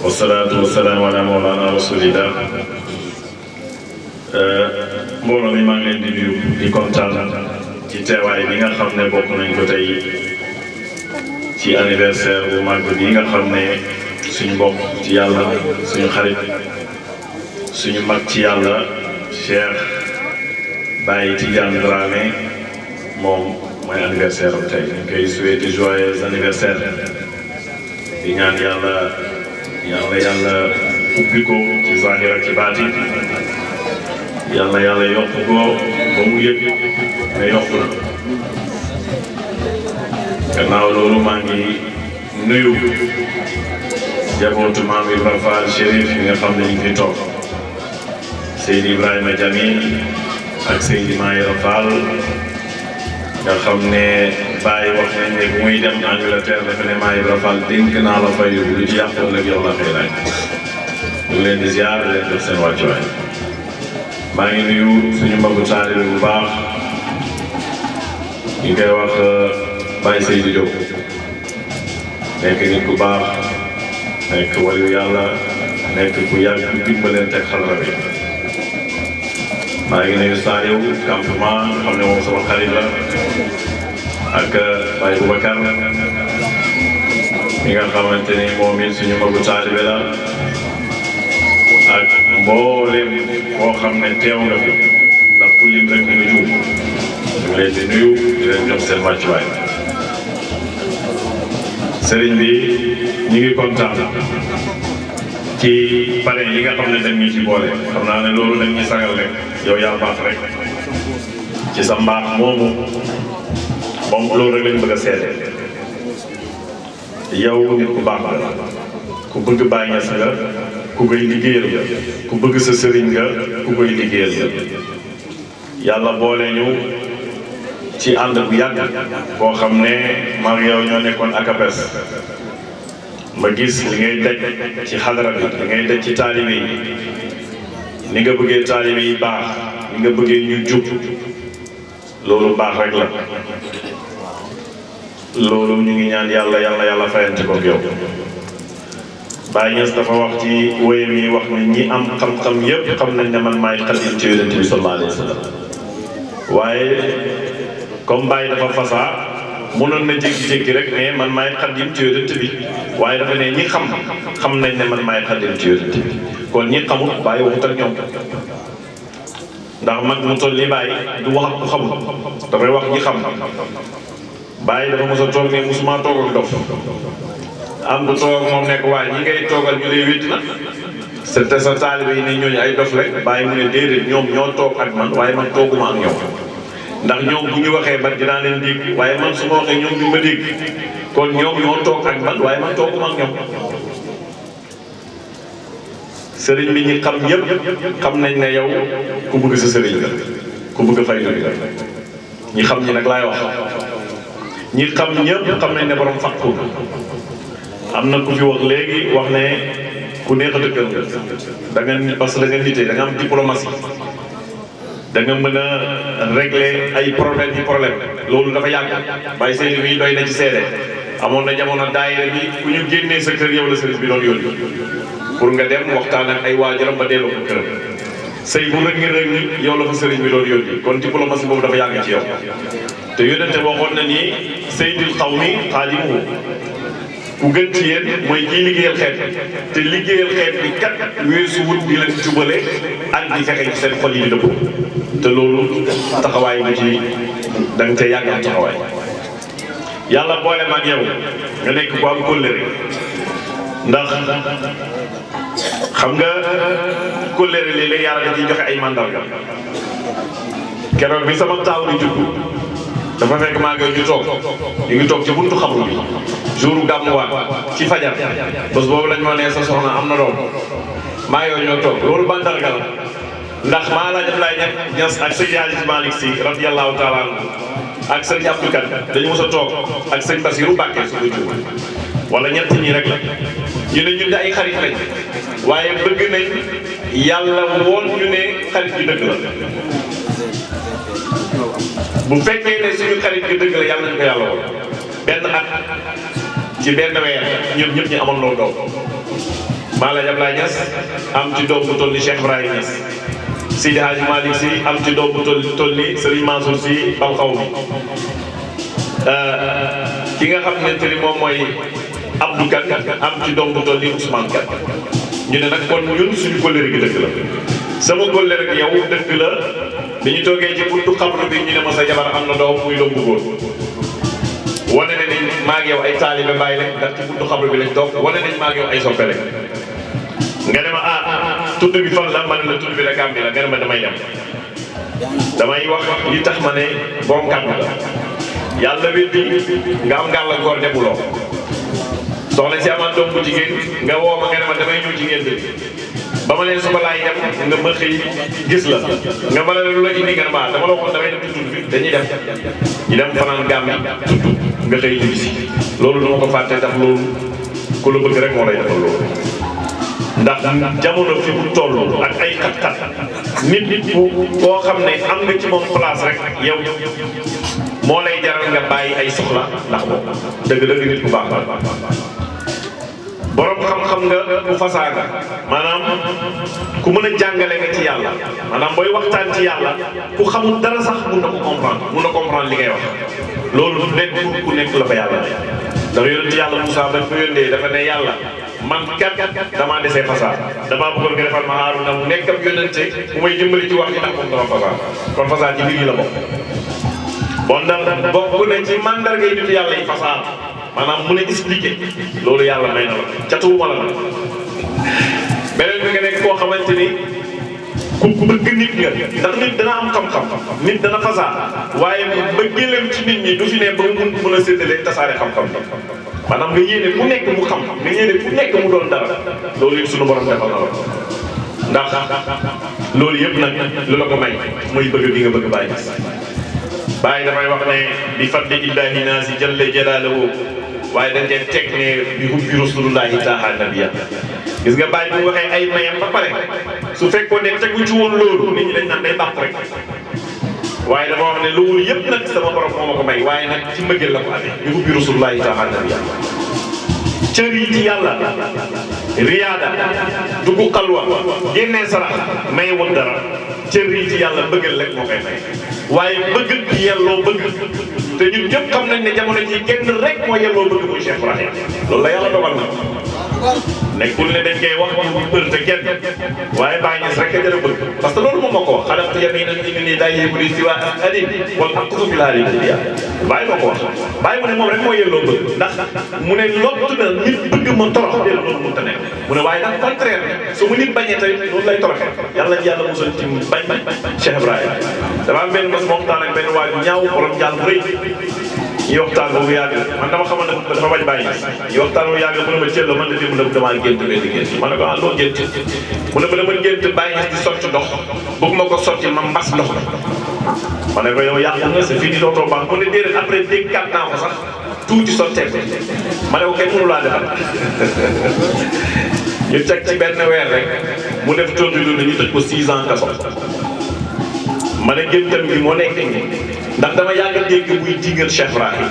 wasalaatu wasalaamu ala mawlana rasulillah mbooloo mi maa ngi leen di nuyu di kontaan ci teewaay bi nga xam ne bokk nañ ko tey ci anniversaire bu màgg bi nga xam ne suñu mbokk ci yàlla suñu xarit suñu mag ci yàlla Cheikh Baye Tidiane Dramé moom mooy anniversaire am tey ñu koy souhaiter joyeux anniversaire di ñaan yàlla ubbi ko ci zahir ak ci baatin yàlla yokk ko ba mu yëg mais yokk na gannaaw loolu maa ngi nuyu jabootu maam Ibrahima Fall Chérif yi nga xam ne ñu ngi fi toog Seydi Ibrahima Jamil ak Seydi Mayra Fall nga xam ne Baye wax nañ ne bu muy dem Angleterre dafa ne maa Ibrahima Fall dénk naa la fay lu ci yàq la yow la xëy laaj ñu ngi leen di ziar leen def seen wàccuwaay maa ngi nuyu suñu mbagu taalibe bu baax ñu koy wax Baye Seydou Diop nekk nit ku baax nekk waliyu yàlla nekk ku yàgg ku dimbalante ak xadra bi maa ngi nuyu Saliou campement nga xam ne moom sama xarit la ak Baye Boubacar mi nga xamante ni moom it suñu mbagu taalibe la ak mboolem koo xam ne teew nga fi ndax ku lim rek nga juum ñu ngi leen di nuyu di leen jox seen wàccuwaay sëriñ bi ñu ngi kontaan ci pare yi nga xam ne dañ ñu ci boole xam naa ne loolu dañ ñu sagal rek yow yaa baax rek ci sa mbaax moomu moom loolu rek lañ bëgg a seede yow nit ku baax la ku bëgg Baye Niass nga ku koy liggéeyal nga ku bëgg sa sëriñ nga ku koy liggéeyal nga yàlla boole ñu ci ànd bu yàgg boo xam ne maa ngi yow ñoo nekkoon akapes ma gis li ngay daj ci xadara bi li ngay daj ci taalibe yi ni nga bëggee taalibe yi baax ni nga bëggee ñu jub loolu baax rek la loolu ñu ngi ñaan yàlla fayante ko yow Baye Niass dafa wax ci wéyam yi wax ne ñi am xam-xam yépp xam nañ ne man maay xadim ci yonent bi sallallahu alayhi wa sallam waaye comme Baye dafa fasaa mënoon na jékki-jékki rek ne man maay xadim ci yonent bi waaye dafa ne ñi xam nañ ne man maay xadim ci yonent bi kon ñi xamul Baye waxut ak ñoom ndax mag mu toll ni Baye du wax ak ku xamul dafay wax ñi xam Baye dafa mos a toog ne mosuma toog ak dof am du toog moom nekk waaye ñi ngay toogal ñu lay wétti na te sa taalibe yi ne ñooñu ay dof rek Baye mu ne déedéet ñoom ñoo toog ak man waaye man tooguma ak ñoom ndax ñoom bu ñu waxee man dinaa leen dégg waaye man su ma waxee ñoom duñ ma dégg kon ñoom ñoo toog ak man waaye man tooguma ak ñoom sëriñ bi ñi xam ñëpp xam nañ ne yow ku bëgg sa sëriñ la ku bëgg fayda bi la ñi xam ñi nag laay wax ñi xam ñëpp xam nañ ne borom fàqu am na ku fi wax léegi wax ne ku neex a dëkkal nga da nga parce que da nga nitee da nga am diplomatie da nga mën a régler ay problème loolu dafa yàgg Baye Seydou bi doy na ci seede amoon na jamono daayira bi ku ñu génnee sa kër yow la sëriñ bi doon yónni pour nga dem waxtaan ak ay waajuram ba delloo ko këram sëy bu rëg ni yow la fa sëriñ bi doon yónni kon diplomatie boobu dafa yàgg ci yow te yónnante waxoon na ni Seydil xawmi xaadimuhu ku gën ci yéen mooy kii liggéeyal xeet te liggéeyal xeet bi kat weesu wut di leen jubale ak di fexe ci seen xol yi di dëpp te loolu taxawaay bu ci da nga cee yàgg am taxawaay yàlla boole ma ak yow nga nekk ku am kóllëre ndax xam nga kóllëre léeg-léeg yàlla da ciy joxe ay mandarga keroog bi sama taaw di juddu dafa fekk maa ngi ju toog ñu ngi toog ci buntu xabru bi jour gàmmuwaat ci fajar bés boobu lañ ma nee sa soxna am na doom maa yooyu ñoo toog loolu mandarga la ndax maa laa def laay ñas ak sëñ Hadji Malick Sy radiyallahu taala anhu ak sëñ Abdou Kane dañu mos a toog ak sëñ Bassirou Mbacké su ko jiw wala ñett ñi rek la ñu ne ñun de ay xarit lañ waaye bëgg nañ yàlla woon ñu ne xarit bi dëgg la bu fekkee ne suñu xarit bi dëgg la yàlla nañ ko yàlla woon benn at ci benn weer ñun ñëpp ñu amoon loolu doom maa la Ablaye Niass am ci doom bu toll ni Cheikh Ibrahima Niass Seydi Hadji Malick Sy am ci doom bu toll ni Serigne Mansour Sy bam xaw mi ki nga xam ne ni moom mooy Abdou Kane am ci doom bu toll ni Ousmane Kane ñu ne nag kon ñun suñu kóllëre gi dëgg la sama kóllëre gi yow dëgg la bi ñu toogee ci buntu xabru bi ñu ne ma sa jabar am na doom muy doom bu góor wane ne ni maa ngi yow ay taalibe bàyyi rek ndax ci buntu xabru bi lañ toog wane nañ maa ngi yow ay soppe rek nga ne ma tudd bi fan la ma ne la tudd bi la Gàmbi la nga ne ma damay dem damay wax li tax ma ne borom kàddu la yàlla weddi nga am gàllankoor demuloo soxna si amaan doom bu jigéen nga woo ma nga ne ma damay ñëw jigéen bi ba ma leen suba laay dem nga ma xëy gis la nga ma ne lu la indi nga ne ma dama la waxoon damay dem ci tudd bi dañuy dem ñu dem fanaan Gàmbi tudd nga xëy ñibbi si loolu dama ko fàtte tax loolu ku la bëgg rek moo lay defal loolu ndax jamono fi mu toll ak ay xat-xat nit koo xam ne am nga ci moom place rek yow moo lay jaral nga bàyyi ay soxla ndax moom dëgg-dëgg nit ku baax la borom xam-xam nga ku fasaaga maanaam ku mën a jàngale nga ci yàlla maanaam booy waxtaan ci yàlla ku xamul dara sax mun na ko comprendre li ngay wax loolu du nekk ku nekk la fa yàlla ndax yonent yàlla Moussa dañ ko yónnee dafa ne yàlla man kat damaa desee fasaa damaa bëggoon nga defal ma Haaruna mu nekk ab yónnente bu may dimbali ci wax ji ndax moom dama fasaa kon fasaa ci biir yi la bokk bon ndax bokk na ci mandarga yi nitu yàlla yi fasaa maanaam mun a expliquer loolu yàlla may na la catuwuma la nag beneen bi nga nekk koo xamante ni ku bëgg nit nga ndax nit dana am xam-xam nit dana fasaa waaye bëggeelam ci nit ñi du fi ne ba mu mën a séddale tasaare xam-xam maanaam nga yéene ku nekk mu xam nga yéene ku nekk mu doon dara loolu yëpp suñu borom defal na la ndax loolu yëpp nag lu la ko may mooy bëgg bi nga bëgg bàyyi damay wax ne bi fadli illahi naasi jalla jalaaluhu waaye dañ cee teg ne bi hubbi rasulullahi taaha nabiya gis nga bàyyi bu waxee ay mayam ba pare su fekkoon ne tegu ci woon loolu nit ñi dañ naan day bàq rek waaye dama wax ne loolu yëpp nag sama borom moo ma ko may waaye nag ci mbëggeel la ko amee bi hubbi rasulullahi taaha nabiya cër yi ci yàlla riyaada dugg xalwa génnee sarax may woon dara cër yi ci yàlla bëggal rek moo koy may waaye bëgg bi yelloo bëgg te ñun ñëpp xam nañ ne jamono ji kenn rek moo yelloo bëgg muy Cheikh Ibrahim loolu la yàlla dogal na nekkul ne dañ koy wax ñu bër te kenn waaye Baye Niass rek a jërë bëgg parce que loolu moom moo ko wax xalaqtu yaminan inni daa yéegu di si waa adim wala aqsu fi laali biya Baye moo ko wax Baye mu ne moom rek moo yelloo bëgg ndax mu ne lottu na nit bëgg ma torox dee loolu mënta nekk mu ne waaye nag contraire su mu nit bañee tamit loolu lay toroxee yàlla ci yàlla musal ci bañ Cheikh Ibrahim dafa am benn mos waxtaan ak benn waa ju ñaaw borom jàll bu rëy ñuy waxtaan boobu yàgg man dama xamal ne dafa bañ Baye ñuy waxtaan boobu yàgg mu ne ma jël la man de démb nag damaa gént benn gént ma ne ko loo gént mu ne ma dama gént Baye di sotti ndox bëgg ma ko sotti ma mbas ndox ma ne ko yow yàqu nga c'est fini dootoo baax mu ne déedéet après déggaat naa ko sax tuuti sotteeku ma ne ko kenn mënu laa defal ñu teg ci benn weer rek mu def tontu lu ne ñu tëj ko 6 ans kaso ma ne géntam gi moo nekk nii ndax dama yàgg a dégg muy dingal Cheikh Ibrahim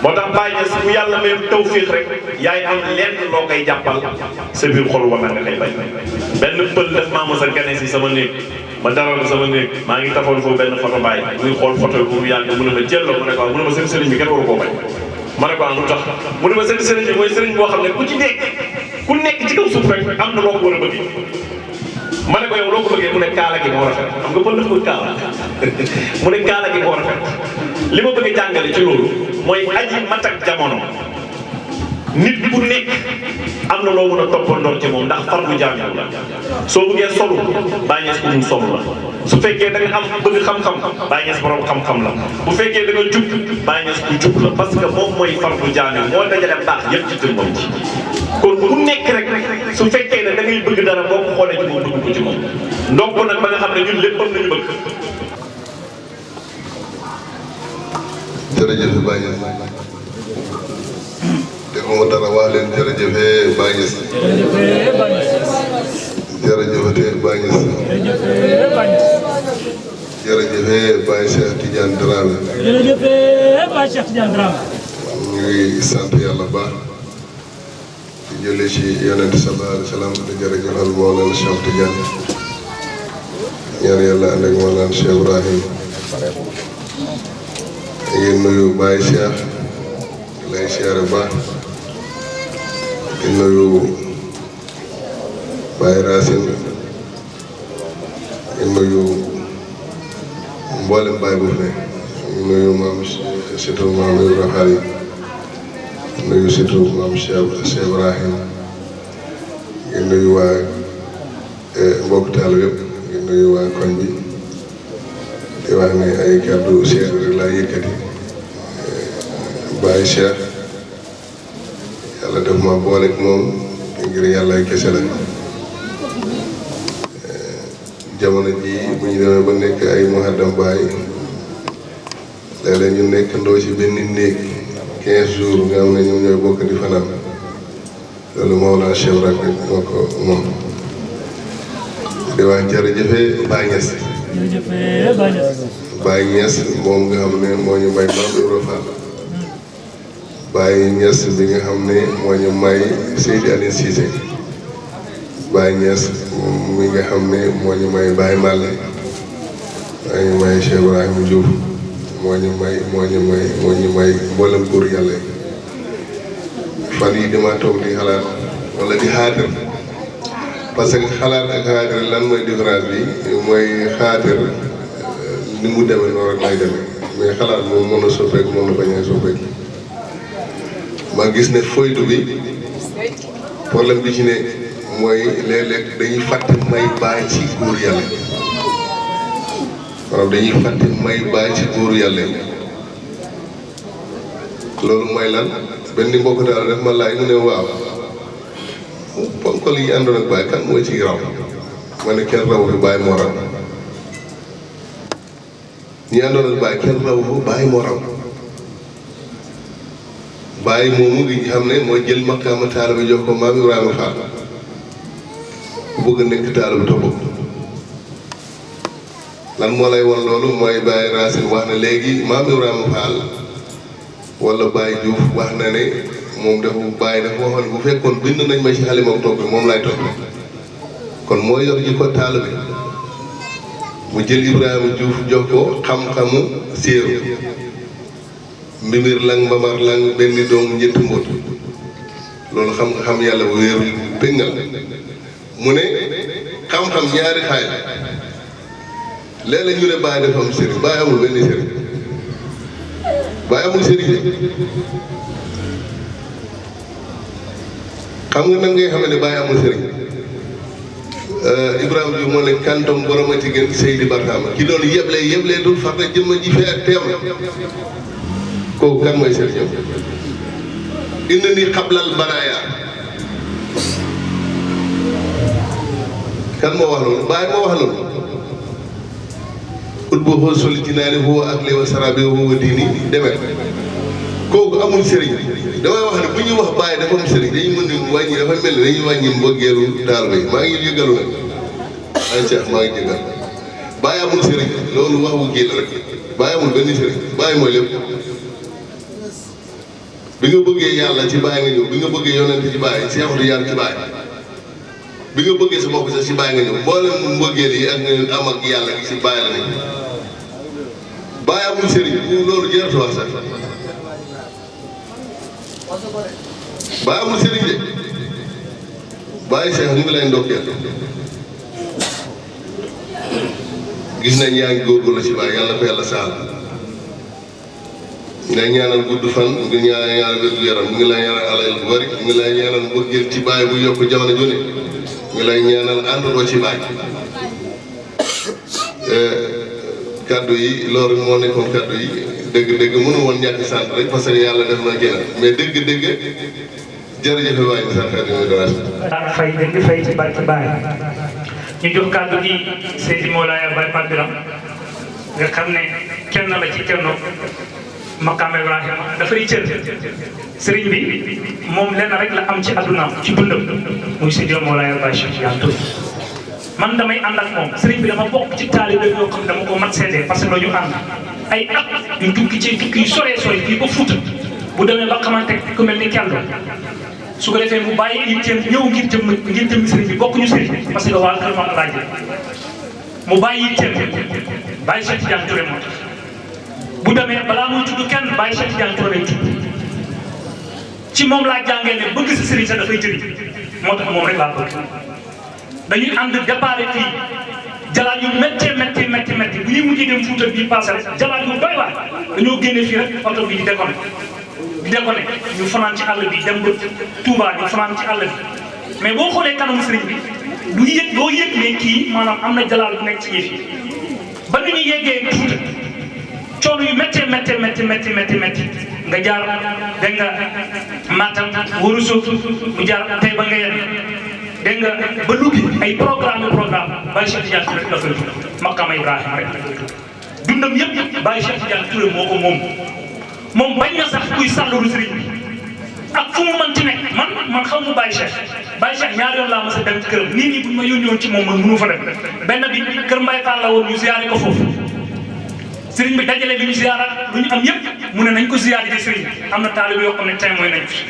moo tax Baye Niass bu yàlla may tawfiix rek yaay am lenn loo koy jàppal sa biir xol wala nga koy bay benn pël def maa ma sa gane si sama néeg ma dalal sama néeg maa ngi taxoon foofu benn photo Baye muy xool photo bu mu yàgg mu ne ma jël la mu ne ko mu ne ma seen sëriñ bi kenn waru koo bañ ma ne ko lu tax mu ne ma seen sëriñ bi mooy sëriñ boo xam ne ku nekk ci kaw suuf rek am na loo ko war a bëgg ma ne ko yow loo ko bëggee mu ne kaala gi moo rafet xam nga mën na ko kaala mu ne kaala gi moo rafet li ma bëgg a jàngale ci loolu mooy aji mat ak jamono nit bu nekk am na loo mën a toppandoo ci moom ndax farlu jàng la soo bëggee solu Baay Ñas ku dul solu la su fekkee da nga am bëgg xam-xam Baay Ñas borom xam-xam la bu fekkee da nga jub Baay Ñas ku jub la parce que moom mooy farlu jàng moo dajale baax yëpp ci jëmmam ci kon bu nekk rek su fekkee ne da ngay bëgg dara boo ko xoolee ci moom bëgg ko ci moom donc nag ba nga xam ne ñun lépp am nañu bëgg. jërëjëf Baay Ñas defuma dara wax leen jërëjëf Baay Ñas jërëjëf Baay Ñas jërëjëf Baay Cheikh Tidiane Dramé jërëjëf Baay Cheikh Tidiane Dramé ñu ngi sant yàlla baax di jëlee ci yonent sallallahu alayhi wa sallam di jërëjëfal Mawlana Cheikh Tidiane ñaan yàlla ànd ak Mawlana Cheikh Ibrahim ngi nuyu Baay Cheikh lay siyaare baax di nuyu Baay Racine di nuyu mboolem Baay bu fi di nuyu maam surtout maam Ibrahima Xaali di nuyu surtout maam Cheikh Ibrahim di nuyu waa mbokk taal yëpp di nuyu waa koñ bi di wax ne ay kàddu seer rek laa yëkkati Baay Cheikh yàlla def ma booleeg moom ngir yàlla ay kese la jamono ji bu ñu demee ba nekk ay muhaddam baay léeg-léeg ñu nekk ndoo ci benn néeg 15 jours nga xam ne ñoom ñooy bokk di fanaan loolu Mawlana Cheikh rek moo ko moom di wax jërëjëf Baay Ñas Baay Ñas moom nga xam ne moo ñu may Maam Ibra Fall Baay Ñas bi nga xam ne moo ñu may Seydi Aliou Cissé Baay Ñas mi nga xam ne moo ñu may Baay Màlle moo ñu may Cheikh Ibrahima Diouf moo ñu may mboolem góor yàlla yi fan yi dama toog di xalaat wala di xaatir parce que xalaat ak xaatir lan mooy différence bi mooy xaatir ni mu demee noonu rek lay demee mais xalaat moom mën a soppeeku mën na bañ a soppeeku ma gis ne foytu bi problème bi ci ne mooy léeg-léeg dañuy fàtte may baay ci góor yàlla maanaam dañuy fàtte may baay ci góor yàlla loolu mooy lan benn mbokk daal daf ma laaj mu ne waaw ponkal yi àndoon ak baay kan mooy ci raw ma ne kenn rawu fi baay moo raw ñi àndoon ak baay kenn rawu fi baay moo raw baay moomu ngi xam ne mooy jël maqaama taalibe jox ko Maam Ibrahima Fall ku bëgg a nekk taalibe topp lan moo lay won loolu mooy Baay Racine wax na léegi Maam Ibrahima Fall wala Baay Diouf wax na ne moom dafa Baay dafa waxoon bu fekkoon bind nañ ma ci xalimam topp moom lay topp kon moo yor ji ko taalibe mu jël Ibrahima Diouf jox ko xam-xamu séeru mbimir lang mbamar lang benn doom ñetti mbóot loolu xam nga xam yàlla bu wéeru péngal mu ne xam-xam ñaari xaaj léeg-léeg ñu ne Baay dafa am sëriñ Baay amul benn sëriñ Baay amul sëriñ de xam nga nan ngay xamee ne Baay amul sëriñ Ibrahima Diouf moo ne kantom boromati gën Seydi Barhama ki doon yeblee dul far na jëmma ji fee ak teew kooku kan mooy sëriñam inna ni xablal baraaya kan moo wax loolu Baay moo wax loolu ut boo xool soli jinaani huwa ak lewa sarabe huwa diini demet kooku amul sëriñ damay wax ne bu ñuy wax Baay dafa am sëriñ dañu mën ni wàññi dafa mel ni dañuy wàññi mbëggeelu taal bay maa ngi jéggalu nag ay Cheikh maa ngi jéggal Baay amul sëriñ loolu wax wu génn rek Baay amul benn sëriñ Baay mooy lépp bi nga bëggee yàlla ci Baay nga ñëw bi nga bëggee yonent ci Baay Seexul Tijaan ci Baay bi nga bëggee sa bopp sax ci Baay nga ñëw mboolem mbëggeel yi ak nga am ak yàlla gi ci Baay la nekk Baay amul sëriñ loolu jërëtu wax sax Baye amul sëriñ de Baye Cheikh ñu ngi lay ndokkeel gis nañ yaa ngi góorgóorlu ci Baye yàlla na ko yàlla saal ñu lay ñaanal gudd fan ñu ngi ñaanal wér gu yaram ñu ngi lay ñaanal alal bu bari ñu ngi lay ñaanal mbëggeel ci Baye bu yokk jamono ju ne ñu ngi lay ñaanal àndandoo ci Baye kaddu yi loolu moo nekkoon kaddu yi dëgg-dëgg mënu woon ñàkk sant rek parce que yàlla def na génn mais dëgg-dëgg jërëjëf waay sa kaddu yi dara fay dëgg fay ci barke Baye ñu jox kaddu gi Seydi Mawlaaya Baye Pape Biram nga xam ne kenn la ci kenn Maqaam Ibrahima dafay cër sëriñ bi moom lenn rek la am ci addunaam ci dundam muy Seydi Mawlaaya Baye Cheikh Tidiane Touré man damay ànd ak moom sëriñ bi dama bokk ci taalibe yoo xam ne dama ko mat seede parce que dañu ànd ay at ñu tukki ci tukki yu soree sore fii ba Fuuta bu demee ba xamante ku mel ni Keldo su ko defee mu bàyyi yitteem ñëw ngir jëm sëriñ bi bokkuñu sëriñ parce que waa kër Maam Alaaji mu bàyyi yitteem Baye Cheikh Tidiane Touré moo tax bu demee balaa muy tudd kenn Baye Cheikh Tidiane Touré lay tudd ci moom laa jàngee ne bëgg si sëriñ sax dafay jëriñ moo tax moom rek laa bëgg dañuy ànd départ fii jalaat yu méttee bu ñuy mujjee dem Fuuta bii passé rek jalaat yu doy waar dañoo génne fii rek oto bi di déconné ñu fanaan ci àll bi dem ba Touba ñu fanaan ci àll bi mais boo xoolee kanamu sëriñ bi du yëg doo yëg ne kii maanaam am na jalaal bu nekk ci yëf yi ba ni ñu yeggee Fuuta coono yu méttee nga jaar dégg nga Matam waru soof mu jaar tey ba nga yem dégg nga ba Louga ay programme Baye Cheikh Tidiane Touré la koy tudd Maqaam Ibrahima rek la koy tudd dundam yëpp Baye Cheikh Tidiane Touré moo ko moom bañ na sax kuy sàllalu sëriñ bi ak fu mu mënti nekk man xaw ma Baye Cheikh ñaari yoon laa mos a dem ci këram nii buñ ma yónni woon ci moom man mënu fa dem benn bi kër Mbaye Fall la woon ñu ziyaare ko foofu sëriñ bi dajale li ñu ziyaara lu ñu am yëpp mu ne nañ ko ziyaare ci sëriñ bi am na taalibe yoo xam ne témoin nañ fi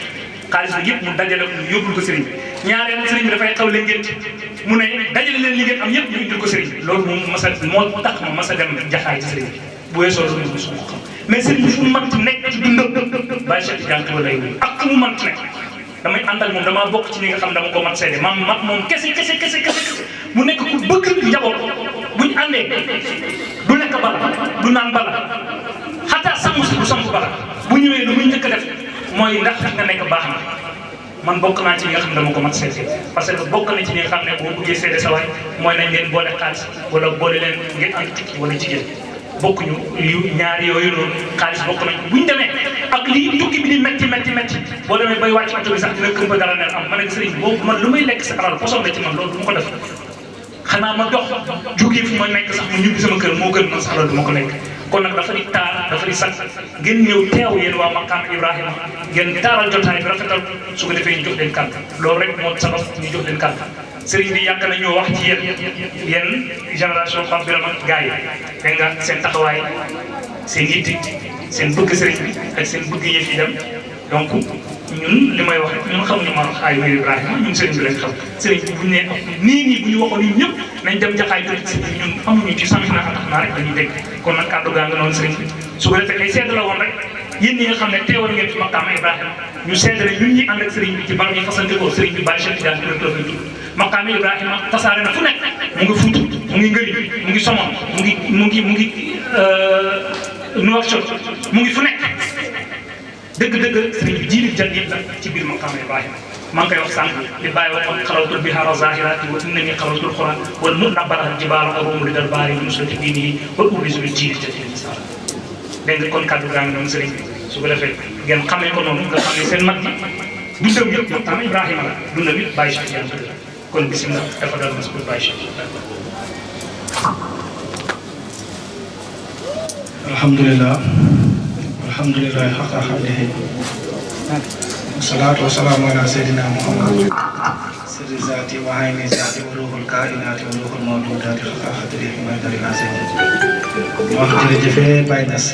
xaalis bi yëpp mu dajale ko ñu yóbbul ko sëriñ bi ñaareel sëriñ bi dafay xaw leen ngeen mu ne dajale leen li ngeen am yëpp ñu indil ko sëriñ bi loolu moom moo tax ma mas a dem jaxaay ci sëriñ bi bu weesoo loolu mosu ko xam mais sëriñ bi fu mu mënti nekk ci dundam Baye Cheikh Tidiane Touré lay wuyu ak fu mu mënti nekk damay ànd ak moom damaa bokk ci ñi nga xam dama ko mat seede moom kese mu nekk ku bëgg njaboot buñ àndee du lekk bala du naan bala xataa sangu si du sangu bala bu ñëwee lu muy njëkk a def mooy ndax nga nekk baax na man bokk naa ci ñi nga xam ne dama ko mat seede parce que bokk na ci ñi nga xam ne boo bëggee seede sa waay mooy nañ leen boole xaalis wala boole leen ngeen ànd tukki wala jigéen bokkuñu ñaari yooyu noonu xaalis bokk nañ buñ demee ak lii tukki bi di métti boo demee bay wàcc oto bi sax dina kër ba dara neen am ma ne sëriñ boobu man lu may lekk sa alal poson la ci man loolu du ma ko def xanaa ma dox jógee fu ma nekk sax mu ñibbi sama kër moo gën man sa alal du ma ko lekk kon nag dafa di taar dafa di sax ngeen ñëw teew yéen waa Maqaam Ibrahima ngeen taaral jotaay bi rafetal su ko defee ñu jox leen kàddu loolu rek moo sabab ñu jox leen kàddu sëriñ bi yàgg nañoo wax ci yéen génération Pape Birame ak gars yi dégg nga seen taxawaay seen yitte seen bëgg sëriñ bi ak seen bëgg yëf yi dem donc ñun li may wax ñun xamuñu ma ay wér Ibrahima ñun sëriñ bi lañ xam sëriñ bi buñ ne nii bu ñu waxoon ñun ñëpp nañ dem jaxaay tuuti si ñun amuñu ci sànq naa rek dañuy dégg kon nag kàddu gaa nga noonu sëriñ bi su ko defee ay seede la woon rek yéen ñi nga xam ne teewal ngeen ci Maqaam Ibrahima ñu seede ne ñun ñi ànd ak sëriñ bi ci barab yi fasante ko sëriñ bi Baye Cheikh Tidiane Touré la koy tudd Maqaam Ibrahima tasaare na fu nekk mu ngi Fuuta mu ngi Ngëri mu ngi Somone mu ngi Nouakchott mu ngi fu nekk dëgg-dëgg sëriñ bi jiitu jàll la ci biir Maqaam Ibrahima maa ngi koy wax sànq li bàyyi waxoon xalawtul bihaara zahirati wa innani xalawtul quran wal munabara jibaala arumu li dal baari nusrati diinihi wal ubrisu bil jiiri jati misala dégg nga kon kàddu gaa ngi noonu sëriñ bi su ko defee ngeen xamee ko noonu nga xam ne seen mag ji dundam yëpp Maqaam Ibrahima la dundam yëpp Baye Cheikh Tidiane Touré kon bisimilah dafa dal mas pour Baye Cheikh alhamdulilah xaqa xamdihi wasalaatu wasalaamu ala seydina muhammad sirri zaati wa ayni zaati wa ruuxul kainaati wa ruuxul mawdudaati xaqa xadrihi may dari asim wax jërëjëfee Baye Niass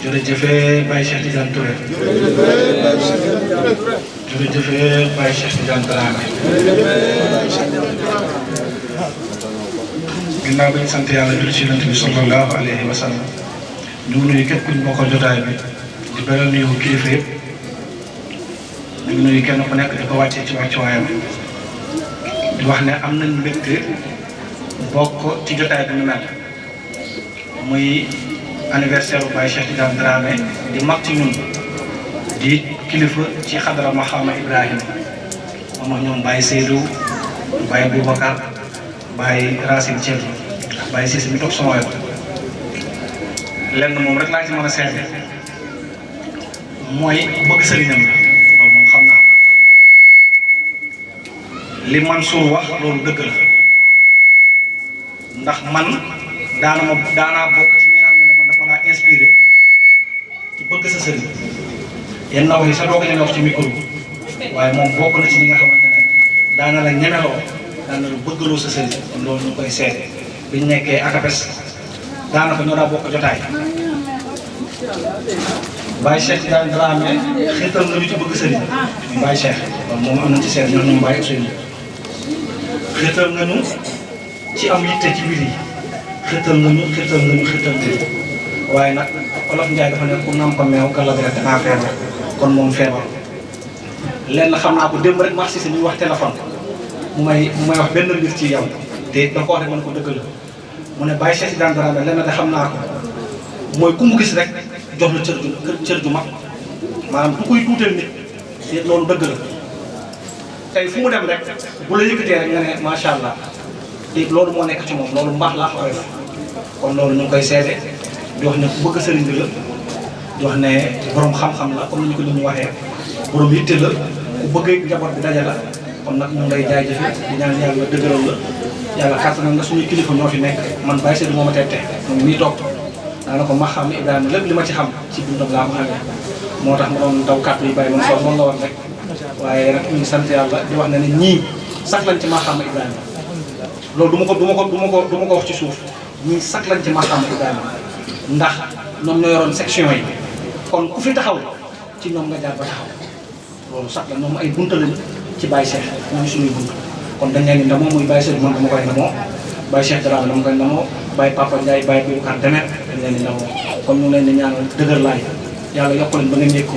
jërëjëfee Baye Cheikh Tidiane Touré jërëjëfee Baye Cheikh Tidiane Dramé ginnaaw bi ñu sant yàlla julli ci Yonent bi sallallahu alayhi wa sallam ñu ngi nuyu képp kuñ bokkal jotaay bi di beral nuyu kilifa yëpp ñu ngi nuyu kenn ku nekk di ko wàccee ci wàccuwaayam di wax ne am nañ mbégte bokk ci jotaay bi ñu mel muy anniversaire bu Baye Cheikh Tidiane Dramé di mag ci ñun di kilifa ci xadara Maxaama Ibrahima moom ak ñoom Baye Seydou Baye Boubacar Baye Racine Thierno ak Baye Cissé mi toog sama wet lenn moom rek laa ci mën a seede mooy bëgg sëriñam la loolu moom xam naa ko li Mansour wax loolu dëgg la ndax man daanaa bokk ci ñi nga xam ne man dafa laa inspiré ci bëgg sa sëriñ yenn ndaw yi sa doog a ñeme wax ci micro waaye moom bokk na ci ñi nga xamante ne daana la ñemeloo daana la bëggaloo sa sëriñ kon loolu ñu koy seede biñ nekkee akapes daanaka ñoo daa bokk jotaay Baye Cheikh Tidiane Dramé xeetal nañu ci bëgg sëriñ Baye Cheikh kon moom am nañ ci seede ñoom Baye Ousseynou xeetal nañu ci am yitte ci mbir yi xeetal nañu waaye nag Olof Njaay dafa ne ku nam ko meew kala bi rek dangaa feebar kon moom feebar lenn xam naa ko démb rek marché si ñuy wax téléphone mu may wax benn mbir ci yow te da ko wax rek mën ko dëgg la mu ne Baye Cheikh Tidiane Dramé lenn de xam naa ko mooy ku mu gis rek jox la cër ju mag maanaam du koy tuuteel nit te loolu dëgg la tey fu mu dem rek bu la yëkkatee rek nga ne macha allah te loolu moo nekk ci moom loolu mbaax laa koy def kon loolu ñu ngi koy seede di wax ne ku bëgg sëriñ bi la di wax ne borom xam-xam la comme ni ñu ko ni ñu waxee borom yitte la ku bëgg njaboot bi daja la kon nag ñu ngi lay jaajëfe di ñaan yàlla dëgëral la yàlla kàttanal nga suñuy kilifa ñoo fi nekk man Baye Seydou moo ma tette moom nii toog daanaka Maxaama Ibrahima lépp li ma ci xam ci dundam laa ko xamee moo tax ma doon daw kàddu yi bàyyi man soog moom la war rek waaye nag ñu ngi sant yàlla di wax ne ne ñii sax lañ ci Maxaama Ibrahima loolu du ma ko wax ci suuf ñii sax lañ ci Maxaama Ibrahima ndax ñoom ñoo yoroon section yi kon ku fi taxaw ci ñoom nga jaar ba taxaw loolu sax la ñoom ay bunta lañu ci Baye Cheikh ñooñu suñuy bunt kon dañ leen ni ndamoo muy Baye Cheikh man dama koy ndamoo Baye Cheikh Dramé dama koy ndamoo Baye Papa Ndiaye Baye Boubacar Demet dañ leen di ndamoo kon ñu leen di ñaanal dëgër laay yàlla yokk leen ba ngeen yëg ko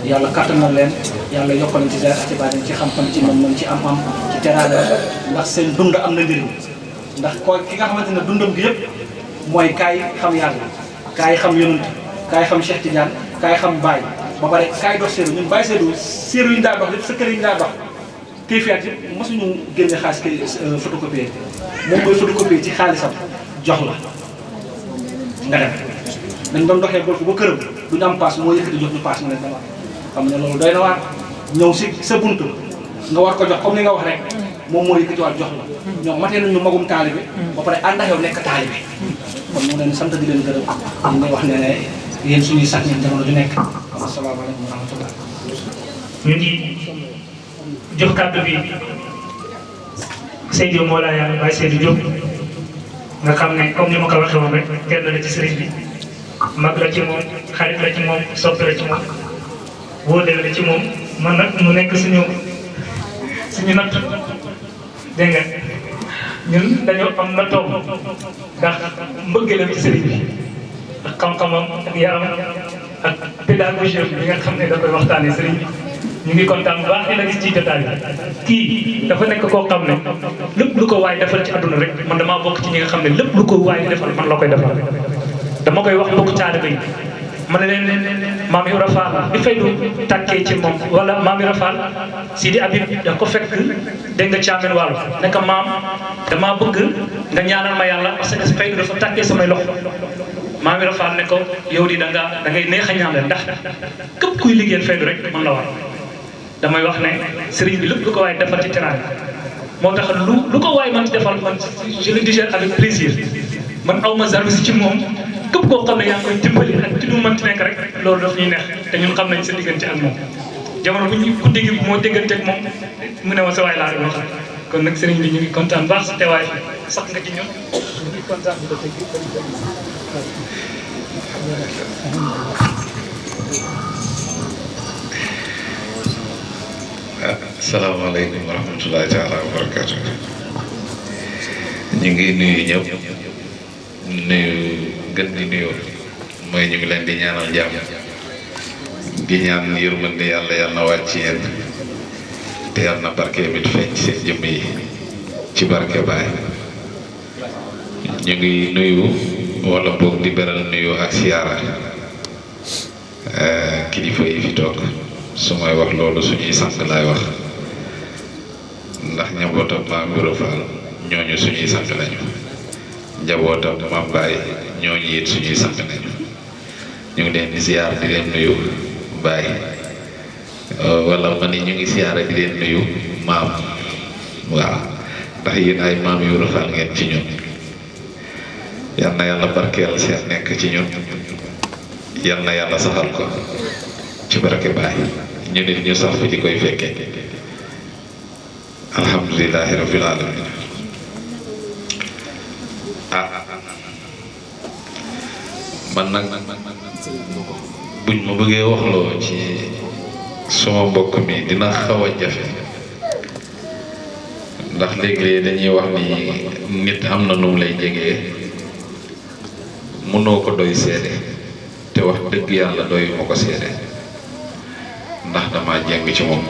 yàlla kattanal leen yàlla yokk leen ci ci baatin ci xam-xam ci mën-mën ci am-am ci teraanga ndax seen dund am na njëriñ ndax ko ki nga xamante ne dundam gi yëpp mooy kaay xam yàlla kaay xam yonent kaay xam Cheikh Tidiane kaay xam Baye ba pare kaay dox séeru ñun Baye Seydou séeru yi ñu daa dox lépp sa kër yi ñu daa dox kayfiyaat yëpp mosuñu génne xaalis kay photocopier moom mooy photocopier ci xaalisam jox la nga dem dañ doon doxee golf ba këram du ñu am paas moo yëkkati jox ñu paas nga ne dama xam ne loolu doy na waar ñëw si sa bunt nga war ko jox comme ni nga wax rek moom moo yëkkatiwaat jox la ñoom matee nañu magum taalibe ba pare ànd ak yow nekk taalibe kon mu leen sant di leen gërëm ñu ngi wax ne ne yéen suñuy sax ñun jamono ju nekk asalaamaaleykum wa rahmatullah ñu ngi jox kàddu bi Seydou Mawlaya Baye Seydou Diop nga xam ne comme ni ma ko waxee woon rek kenn la ci sëriñ bi mag la ci moom xarit la ci moom soppe la ci moom wóodeel la ci moom man nag mu nekk suñu natt dégg nga ñun dañoo am na toog ndax mbëggeelam ci sëriñ bi ak xam-xamam ak yaram ak pédagogie bi nga xam ne da koy waxtaanee sëriñ bi ñu ngi kontaan bu baax di la gis ci jotaay bi kii dafa nekk koo xam ne lépp lu ko waay defal ci àdduna rek man damaa bokk ci ñi nga xam ne lépp lu ko waay defal man la koy defal dama koy wax bokk taalibe yi ma ne leen maam Ibra Fall bi faydu tàkkee ci moom wala maam Ibra Fall Sidi Habib da ko fekk dégg nga caamen wàllu ne ko maam damaa bëgg nga ñaanal ma yàlla parce que faydu dafa tàkkee samay loxo maam Ibra Fall ne ko yow di da ngay neex a ñaanal ndax képp kuy liggéeyal faydu rek man la war damay wax ne sëriñ bi lépp lu ko waay defal ci teraanga moo tax lu ko waay man ci defal man je le digère avec plaisir man aw ma jalousie ci moom képp koo xam ne yaa ngi koy dimbali ak ci du mënti nekk rek loolu daf ñuy neex te ñun xam nañ sa diggante ak moom jamono bu ñu ku dégg moo déggante ak moom mu ne ma sa waay laa doon wax kon nag sëriñ bi ñu ngi kontaan baax sa teewaay fi sax nga ci ñun ñu ngi kontaan bi asalaamaaleykum wa rahmatullahi taala wa barakaatu ñu ngi nuyu ñëpp nuyu gën di nuyu mooy ñu ngi leen di ñaanal jàmm di ñaan yërmande yàlla yàlla na wàcc ci yéen te yàlla na barke mi di feeñ seen jëmm yi ci barke Baay. ñu ngi nuyu wala boog di beral nuyu ak siyaara kilifa yi fi toog su may wax loolu suñuy sang laay wax ndax njabootam maam Ibra Fall ñooñu suñuy sang lañu njabootam maam Baye ñooñu it suñuy sang lañu ñu ngi leen di siyaar di leen nuyu Baye wala ma ni ñu ngi siyaara di leen nuyu maam waaw ndax yéen ay maam Ibra Fall ngeen ci ñun yal na yàlla barkeel seen nekk ci ñun yal na yàlla saxal ko ci barke Baay ñu nit ñu sax fi di koy fekkee alhamdulilahi rabbil alamin man nag buñ ma bëggee waxloo ci suma mbokk mi dina xaw a jafe ndax léegi dañuy wax ni nit am na nu mu lay jegee mënoo ko doy seede te wax dëgg yàlla doy moo ko seede ndax dama jeng ci moom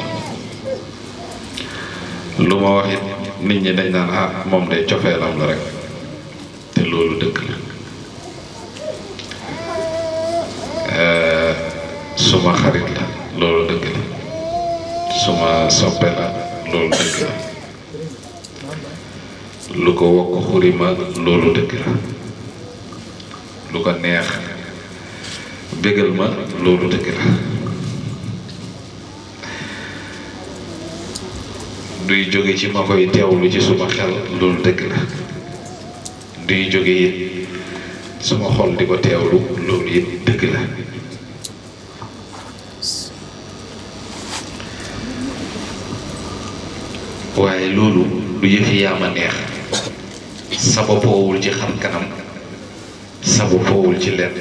lu ma wax it nit ñi dañ naan moom de cofeelam la rek te loolu dëgg la suma xarit la loolu dëgg la suma soppe la loolu dëgg la lu ko wokk xurima loolu dëgg la lu ko neex bégal ma loolu dëgg la duy jóge ci ma koy teewlu ci suma xel loolu dëgg la duy jóge it suma xol di ko teewlu loolu it dëgg la waaye loolu du yëfi yaa ma neex sababoowul ci xam kanam sababoowul ci lenn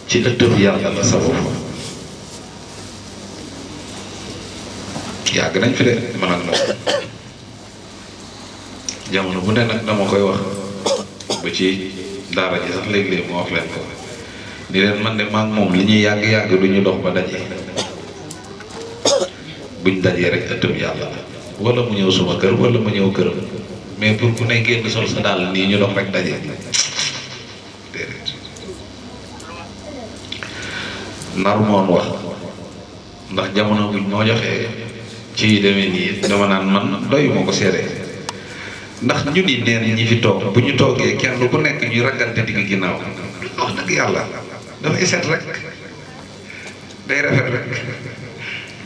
ci ëttëb yàlla la sabab yàgg nañ fi de man ak moom jamono bu ne nag dama koy wax ba ci daara ji sax léeg-léeg moo wax leen ko ni leen man de maag moom li ñuy yàgg-yàgg du ñu dox ba daje buñ dajee rek ëttëb yàlla la wala mu ñëw suma kër wala mu ñëw këram mais pour ku ne génn sol sa daal nii ñu dox rek daje déedéet nar moon wax ndax jamono buñ moo joxee ci demee nii dama naan man doy moo ko seede ndax ñu ni neen ñi fi toog bu ñu toogee kenn ku nekk ñu raggante digg ginnaaw wax dëgg yàlla dafay set rek day rafet rek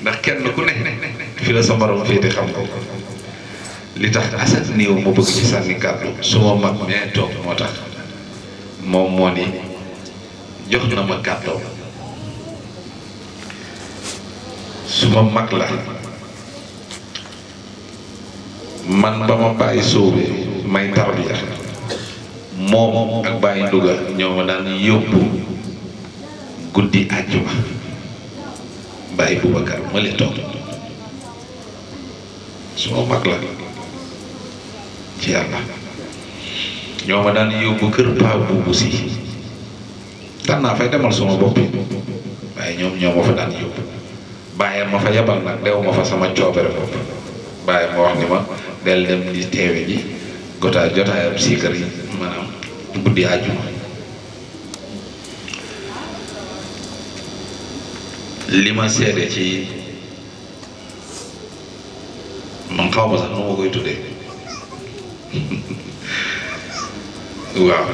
ndax kenn ku ne fi la sa morom féete xam ko li tax asat néew mu bëgg ci sànni kàddu suma mag mais toog moo tax moom moo ni jox na ma kàddoom suma mag la man ba ma bàyyi sóobe may tarbiya moom ak bàyyi nduga ñoo ma daan yóbbu guddi àjjuma bàyyi Boubacar ma li toog suma mag la ci yàlla ñoo ma daan yóbbu kër paa buubu si daan naa fay demal suma boppi waaye ñoom ñoo ma fa daan yóbbu bàyyi ma fa yabal nag dew ma fa sama coobere bopp bàyyi ma wax ni ma del dem di teewe ji jotaayam siikar yi maanaam guddi àjjuma li ma seede ci man xaw ma sax nu ma koy tuddee waaw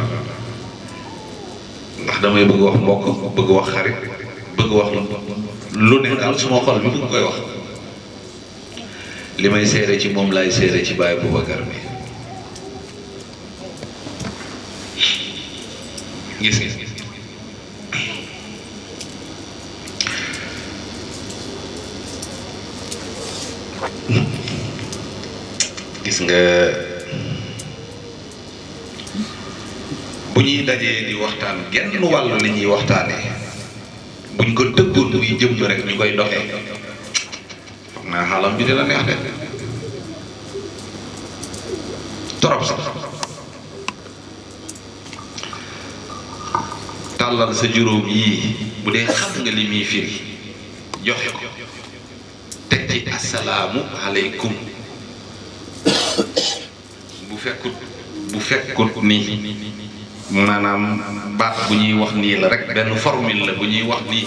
ndax damay bëgg wax mbokk bëgg wax xarit bëgg wax lu ne daal suma xol bi bëgg koy wax li may seede ci moom laay seede ci Baye Boubacar mi gis nga bu ñuy dajee di waxtaan genn wàll li ñuy waxtaanee buñ ko dëggoon muy jëm rek ñu koy doxee xam naa xaalam bi dina neex de trop sax tàllal sa juróom yii bu dee xam nga li muy firi joxe ko teg ci asalaamu aleykum bu fekkut ni maanaam baat bu ñuy wax nii la rek benn formule la bu ñuy wax nii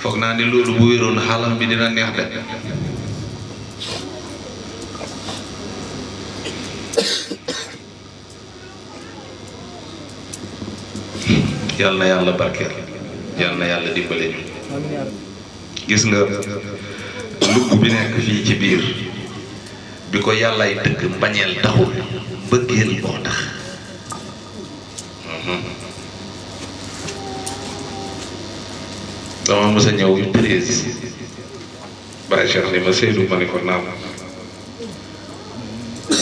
foog naa ni loolu bu wéroon xalam bi dina neex de yal na yàlla barkeel yal na yàlla dimbale ñu gis nga lugg bi nekk fii ci biir bi ko yàllay dëgg mbañeel taxul bëggeel moo tax dama mës a ñëw yu 13 Baye Cheikh ni ma Seydou ma ne ko naam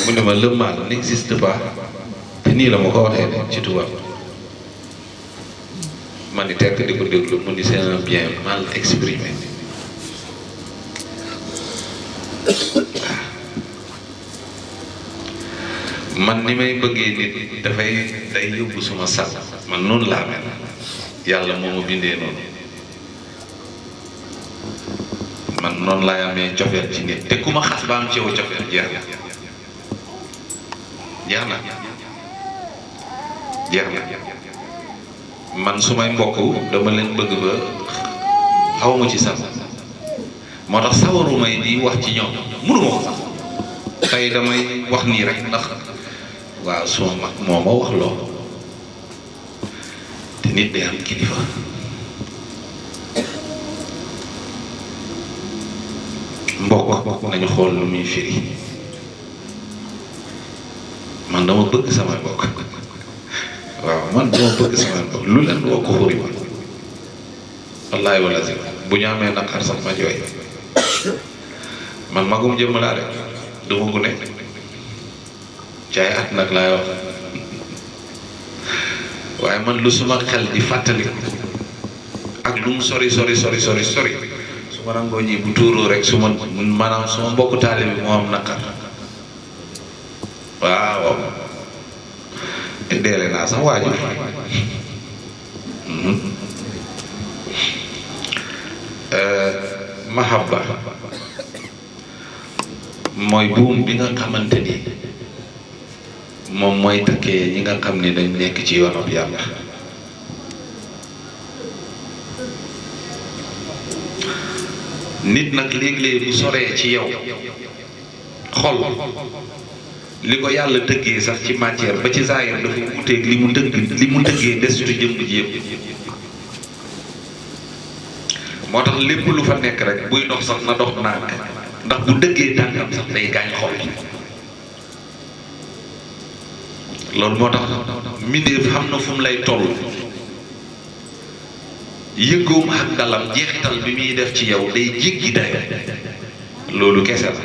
mu ne ma le mal n'existe pas te nii la ma ko waxee de ci tubaab ma ni tekk di ko déglu mu ni c'est un bien mal exprimé man ni may bëggee nit day yóbbu suma sal man noonu laa mel yàlla moo ma bindee noonu man noonu laay amee cofeel ci nit te ku ma xas ba am ci yow cofeel jeex na man su may mbokk dama leen bëgg ba xaw ma ci sax moo tax sawaru may di wax ci ñoom mënuma ko sax tey damay wax nii rek ndax waaw suma mag moo ma wax loo te nit day am kilifa mbokk nañu xool lu muy firi man dama bëgg samay mbokk waaw man dama bëgg samay mbokk lu leen woo ko xuri ma wallaahi wala si bu ñu amee naqar sax ma jooy man magum jëmm laa rek duma gune caay at nag laay wax waaye man lu suma xel di fàttali ak lu mu sori su ma nangoo ñi bu tuuroo rek su ma maanaam suma mbokku taalibe bi moo am naqar waaw te deele naa sax waajur mahabba mooy buum bi nga xamante ni moom mooy takkee ñi nga xam ni dañ nekk ci yoonam yàlla nit nag léeg-léeg bu soree ci yow xol li ko yàlla tëggee sax ci matière ba ci zaahir dafa wuteeg li mu tëggee desitu jëmm ji yëpp moo tax lépp lu fa nekk rek buy dox sax na dox nànk ndax bu dëggee tànkam sax day gaañ xol loolu moo tax mbindeef xam na fu mu lay toll yëngoom ak dalam jeexital bi muy def ci yow day jéggi dayo loolu kese la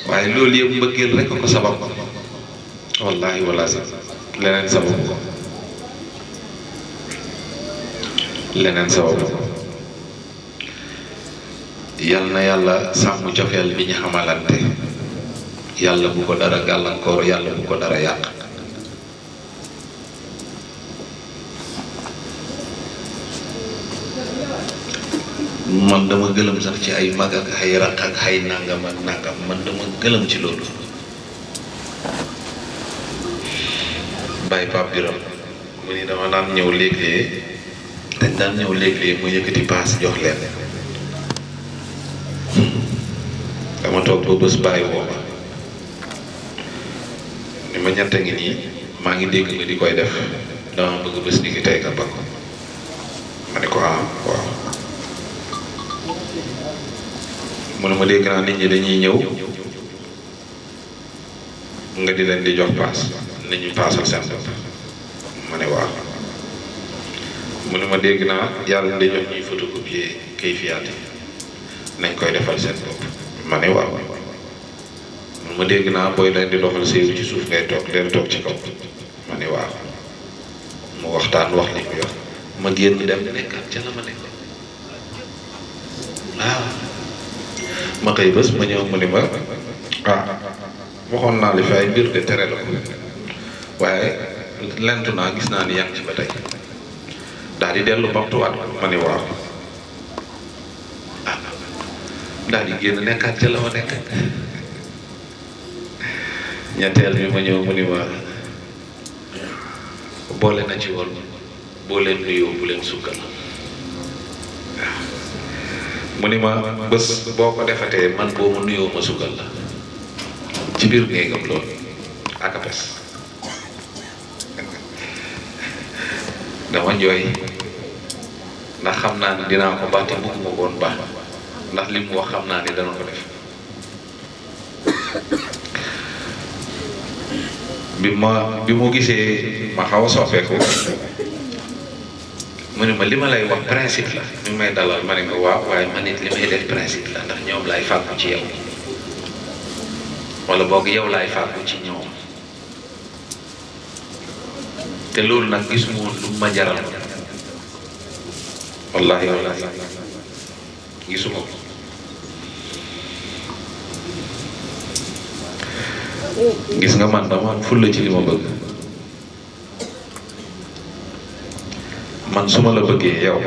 waaye loolu yëpp mbëggeel rek ko sabab wallaahi wala si leneen sababu ko yal na yàlla sàmm cofeel bi ñu xamalante yàlla bu ko dara gàllankoor yàlla bu ko dara yàq man dama gëlëm sax ci ay mag ak ay raq ak ay nangam ak nangam man dama gëlëm ci loolu bàyyi Pape Biram mu ni dama daan ñëw léeg-léeg mu yëkkati paas jox leen dama toog ba bés bàyyi booba ni ma ñett ngi nii maa ngi dégg nga di koy def dama bëgg bés ni ki tey nga ba ma ne ko waaw mu ne ma dégg naa nit ñi dañuy ñëw nga di leen di jox paas nit ñi paasal seen bopp ma ne waaw mu ne ma dégg naa yàlla di jox ñuy photocopier kayfiyaat nañ koy defal seen bopp ma ne waaw mu ma dégg naa booy leen di doxal séeru ci suuf ngay toog leen toog ci kaw ma ne waaw mu waxtaan wax li mu yor ma génn dem nekkat ca la ma nekk waaw ma xëy bés ma ñëw mu ne ma waxoon naa li fi ay mbir de tere la ko waaye lentu naa gis naa ni yaa ngi ci ba tey daal di dellu bamtuwaat ma ni waaw ah daal di génn nekkaat ca la ma nekk ñetteel bi ma ñëw mu ni ma boole na ci woon boo leen nuyoo bu leen sukkal waaw mu ni ma bés boo ko defatee man boo mu nuyoo ma sukkal la ci biir néegam loolu ak apes dama jooy ndax xam naa ni dinaa ko baax te bëgguma ko woon baax ndax li mu wax xam naa ni dana ko def bi mu gisee ma xaw a soppeeku mu ne ma li ma lay wax principe la mi may dalal ma ne ko waaw waaye man it li may def principe la ndax ñoom laay fàggu ci yow wala boog yow laay fàggu ci ñoom te loolu nag gisuma woon lu ma jaral wallahi wallahi gisuma ko gis nga man dama am fulla ci li ma bëgg man su ma la bëggee yow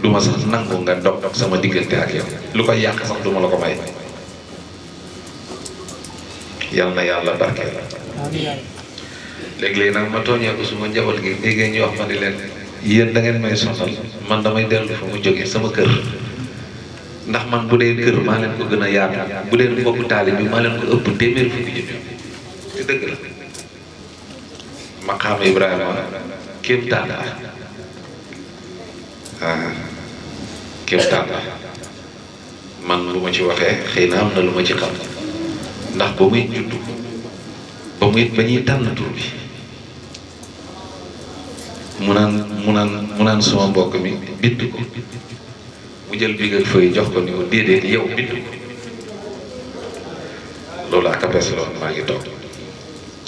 du ma sax nangu nga dog sama diggante ak yow lu koy yàq sax du ma la ko may yal na yàlla barkeel léeg-léeg nag ma tooñee ko suma njaboot gi déggee ñu wax ma di leen yéen da ngeen may sonal man damay dellu fa mu jógee sama kër ndax man bu dee kër maa leen ko gën a yaatu bu dee mbokku taali bi maa leen ko ëpp téeméer fukki junni te dëgg la maqaama Ibrahima kéemtaan la kéemtaan la man bu ma ci waxee xëy na am na lu ma ci xam ndax ba muy juddu ba ñuy tànn tur bi mu naan sama mbokk mi bind ko mu jël bigal feuille jox ko ni ko déedéet yow bind ko loolu ak apes loolu maa ngi toog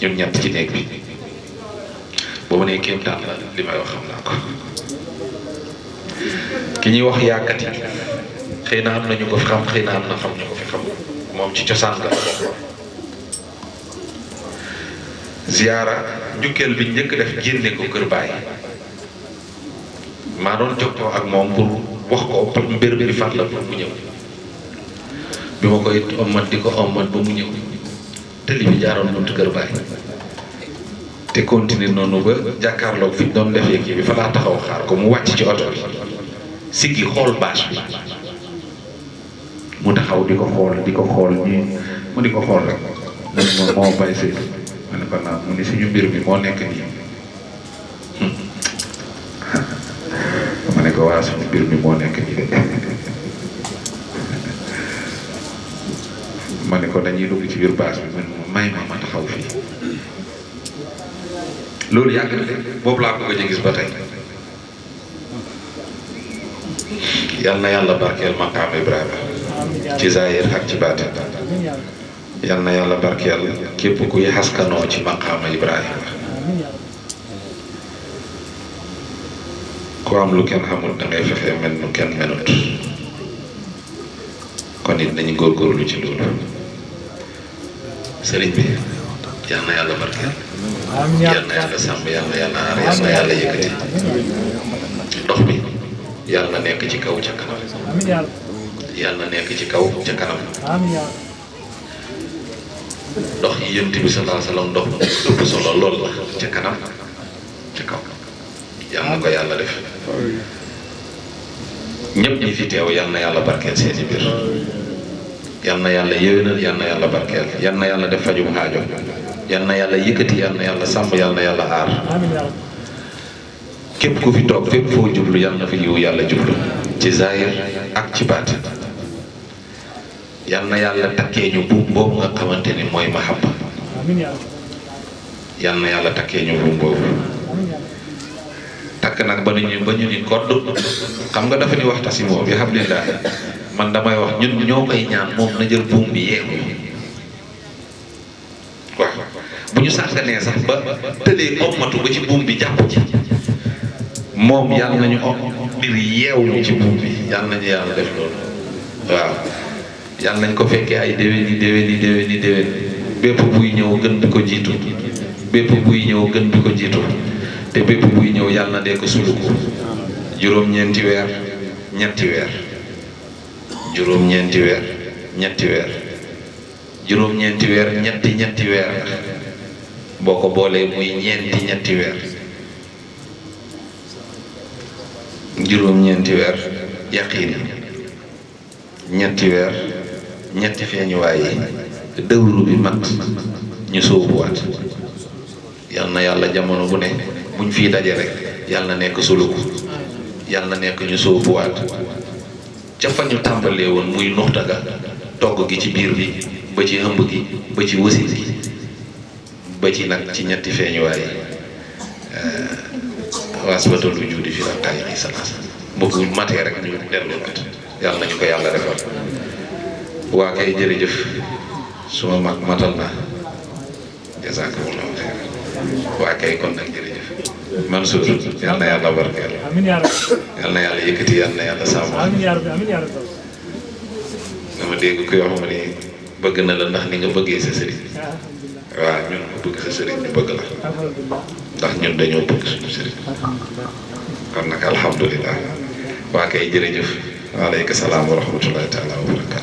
ñun ñett ci néeg bi ba mu ne kéemtaan la li may wax xam naa ko ki ñuy wax yàkkat yi xëy na am nañu ko fi xam xëy na am na xam ñu ko fi xam moom ci cosaan la ziyaara njukkeel bi njëkk def génne ko kër baay maa doon jokkoo ak moom pour wax ko mbir bi fan la pour mu ñëw bi ma koy ommat di ko ommat ba mu ñëw tëli bi jaaroon buntu kër baay te continuer noonu ba jàkkaarloog fi doon defee kii bi fa laa taxaw xaar ko mu wàcc ci oto bi siggi xool bâche bi mu taxaw di ko xool nii mu di ko xool rek moom moo bàyyi si ma ne ko naan mu ni suñu mbir mi moo nekk nii ma ne ko waa suñu mbir mi moo nekk nii de ma ne ko dañuy dugg ci biir bâche bi man may ma taxaw fii loolu yàgg na de boobu laa ko gëj a gis ba tey yal na yàlla barkeel maqaam Ibrahima ci zaahir ak ci baatin yal na yàlla barkeel képp kuy xaskanoo ci maqaama Ibrahima ku am lu kenn xamul da ngay fexe mel nu kenn melut kon it nañu góorgóorlu ci loolu sëriñ bi yal na yàlla barkeel yal na yàlla sàmm yal na yàlla aar yal na yàlla yëkkati ndox mi yal na nekk ci kaw ca kanam yal na nekk ci kaw ca kanam ndox yi Yonent bi sallallahu alayhi wa sallam ndox ëpp solo lool la ca kanam ca kaw yal na ko yàlla def ñëpp ñi fi teew yal na yàlla barkeel seeni biir yal na yàlla yéwénal yal na yàlla barkeel yal na yàlla def fajum aajo yal na yàlla yëkkati yal na yàlla sàmm yal na yàlla aar képp ku fi toog fépp foo jublu yal na fi yiw yàlla jublu ci zahir ak ci baat yal na yàlla takkee ñu buum boobu nga xamante ni mooy mahabba yal na yàlla takkee ñu buum boobu takk nag ba ñu ni kodd xam nga dafa ni waxtasimoo bi hablillah man damay wax ñun ñoo koy ñaan moom na jël buum bi yeewu waaw bu ñu sàgganee sax ba tëlee ommatu ba ci buum bi jàpp ci moom yàlla nañu mbir yeewu ci buum bi yàlla nañu yàlla def loolu waaw yàlla nañ ko fekkee ay déwén yi bépp buy ñëw gën di ko jiitu bépp buy ñëw gën bi ko jiitu te bépp buy ñëw yàlla na dee ko suluku juróom-ñeenti weer ñetti weer juróom-ñeenti weer ñetti weer juróom-ñeenti weer ñetti weer boo ko boolee muy ñetti weer juróom-ñeenti weer yaqiin ñetti weer ñetti feeñuwaay yi dëwru bi mat ñu sóobuwaat yal na yàlla jamono bu ne buñ fii daje rek yal na nekk suluku yal na nekk ñu sóobuwaat ca fa ñu tàmbalee woon muy nuxta ga togg gi ci biir bi ba ci ëmb gi ba ci wasin gi ba ci nag ci ñetti feeñuwaay yi wasbatul wujudi fi la tay yi salaasa bu matee rek ñu delluwaat yàlla nañu ko yàlla defal waa kay jërëjëf suma mag matal na jazakumullahu xayran waa kay kon nag jërëjëf Mansour yal na yàlla barkeel yal na yàlla yëkkati yal na yàlla sàmm dama dégg ko yoo xam ne bëgg na la ndax ni nga bëggee sa sëriñ waaw ñun ko bëgg sa sëriñ ñu bëgg la ndax ñun dañoo bëgg suñu sëriñ kon nag alhamdulilah waa kay jërëjëf waaleykum salaam wa rahmatullahi taala wa barakatu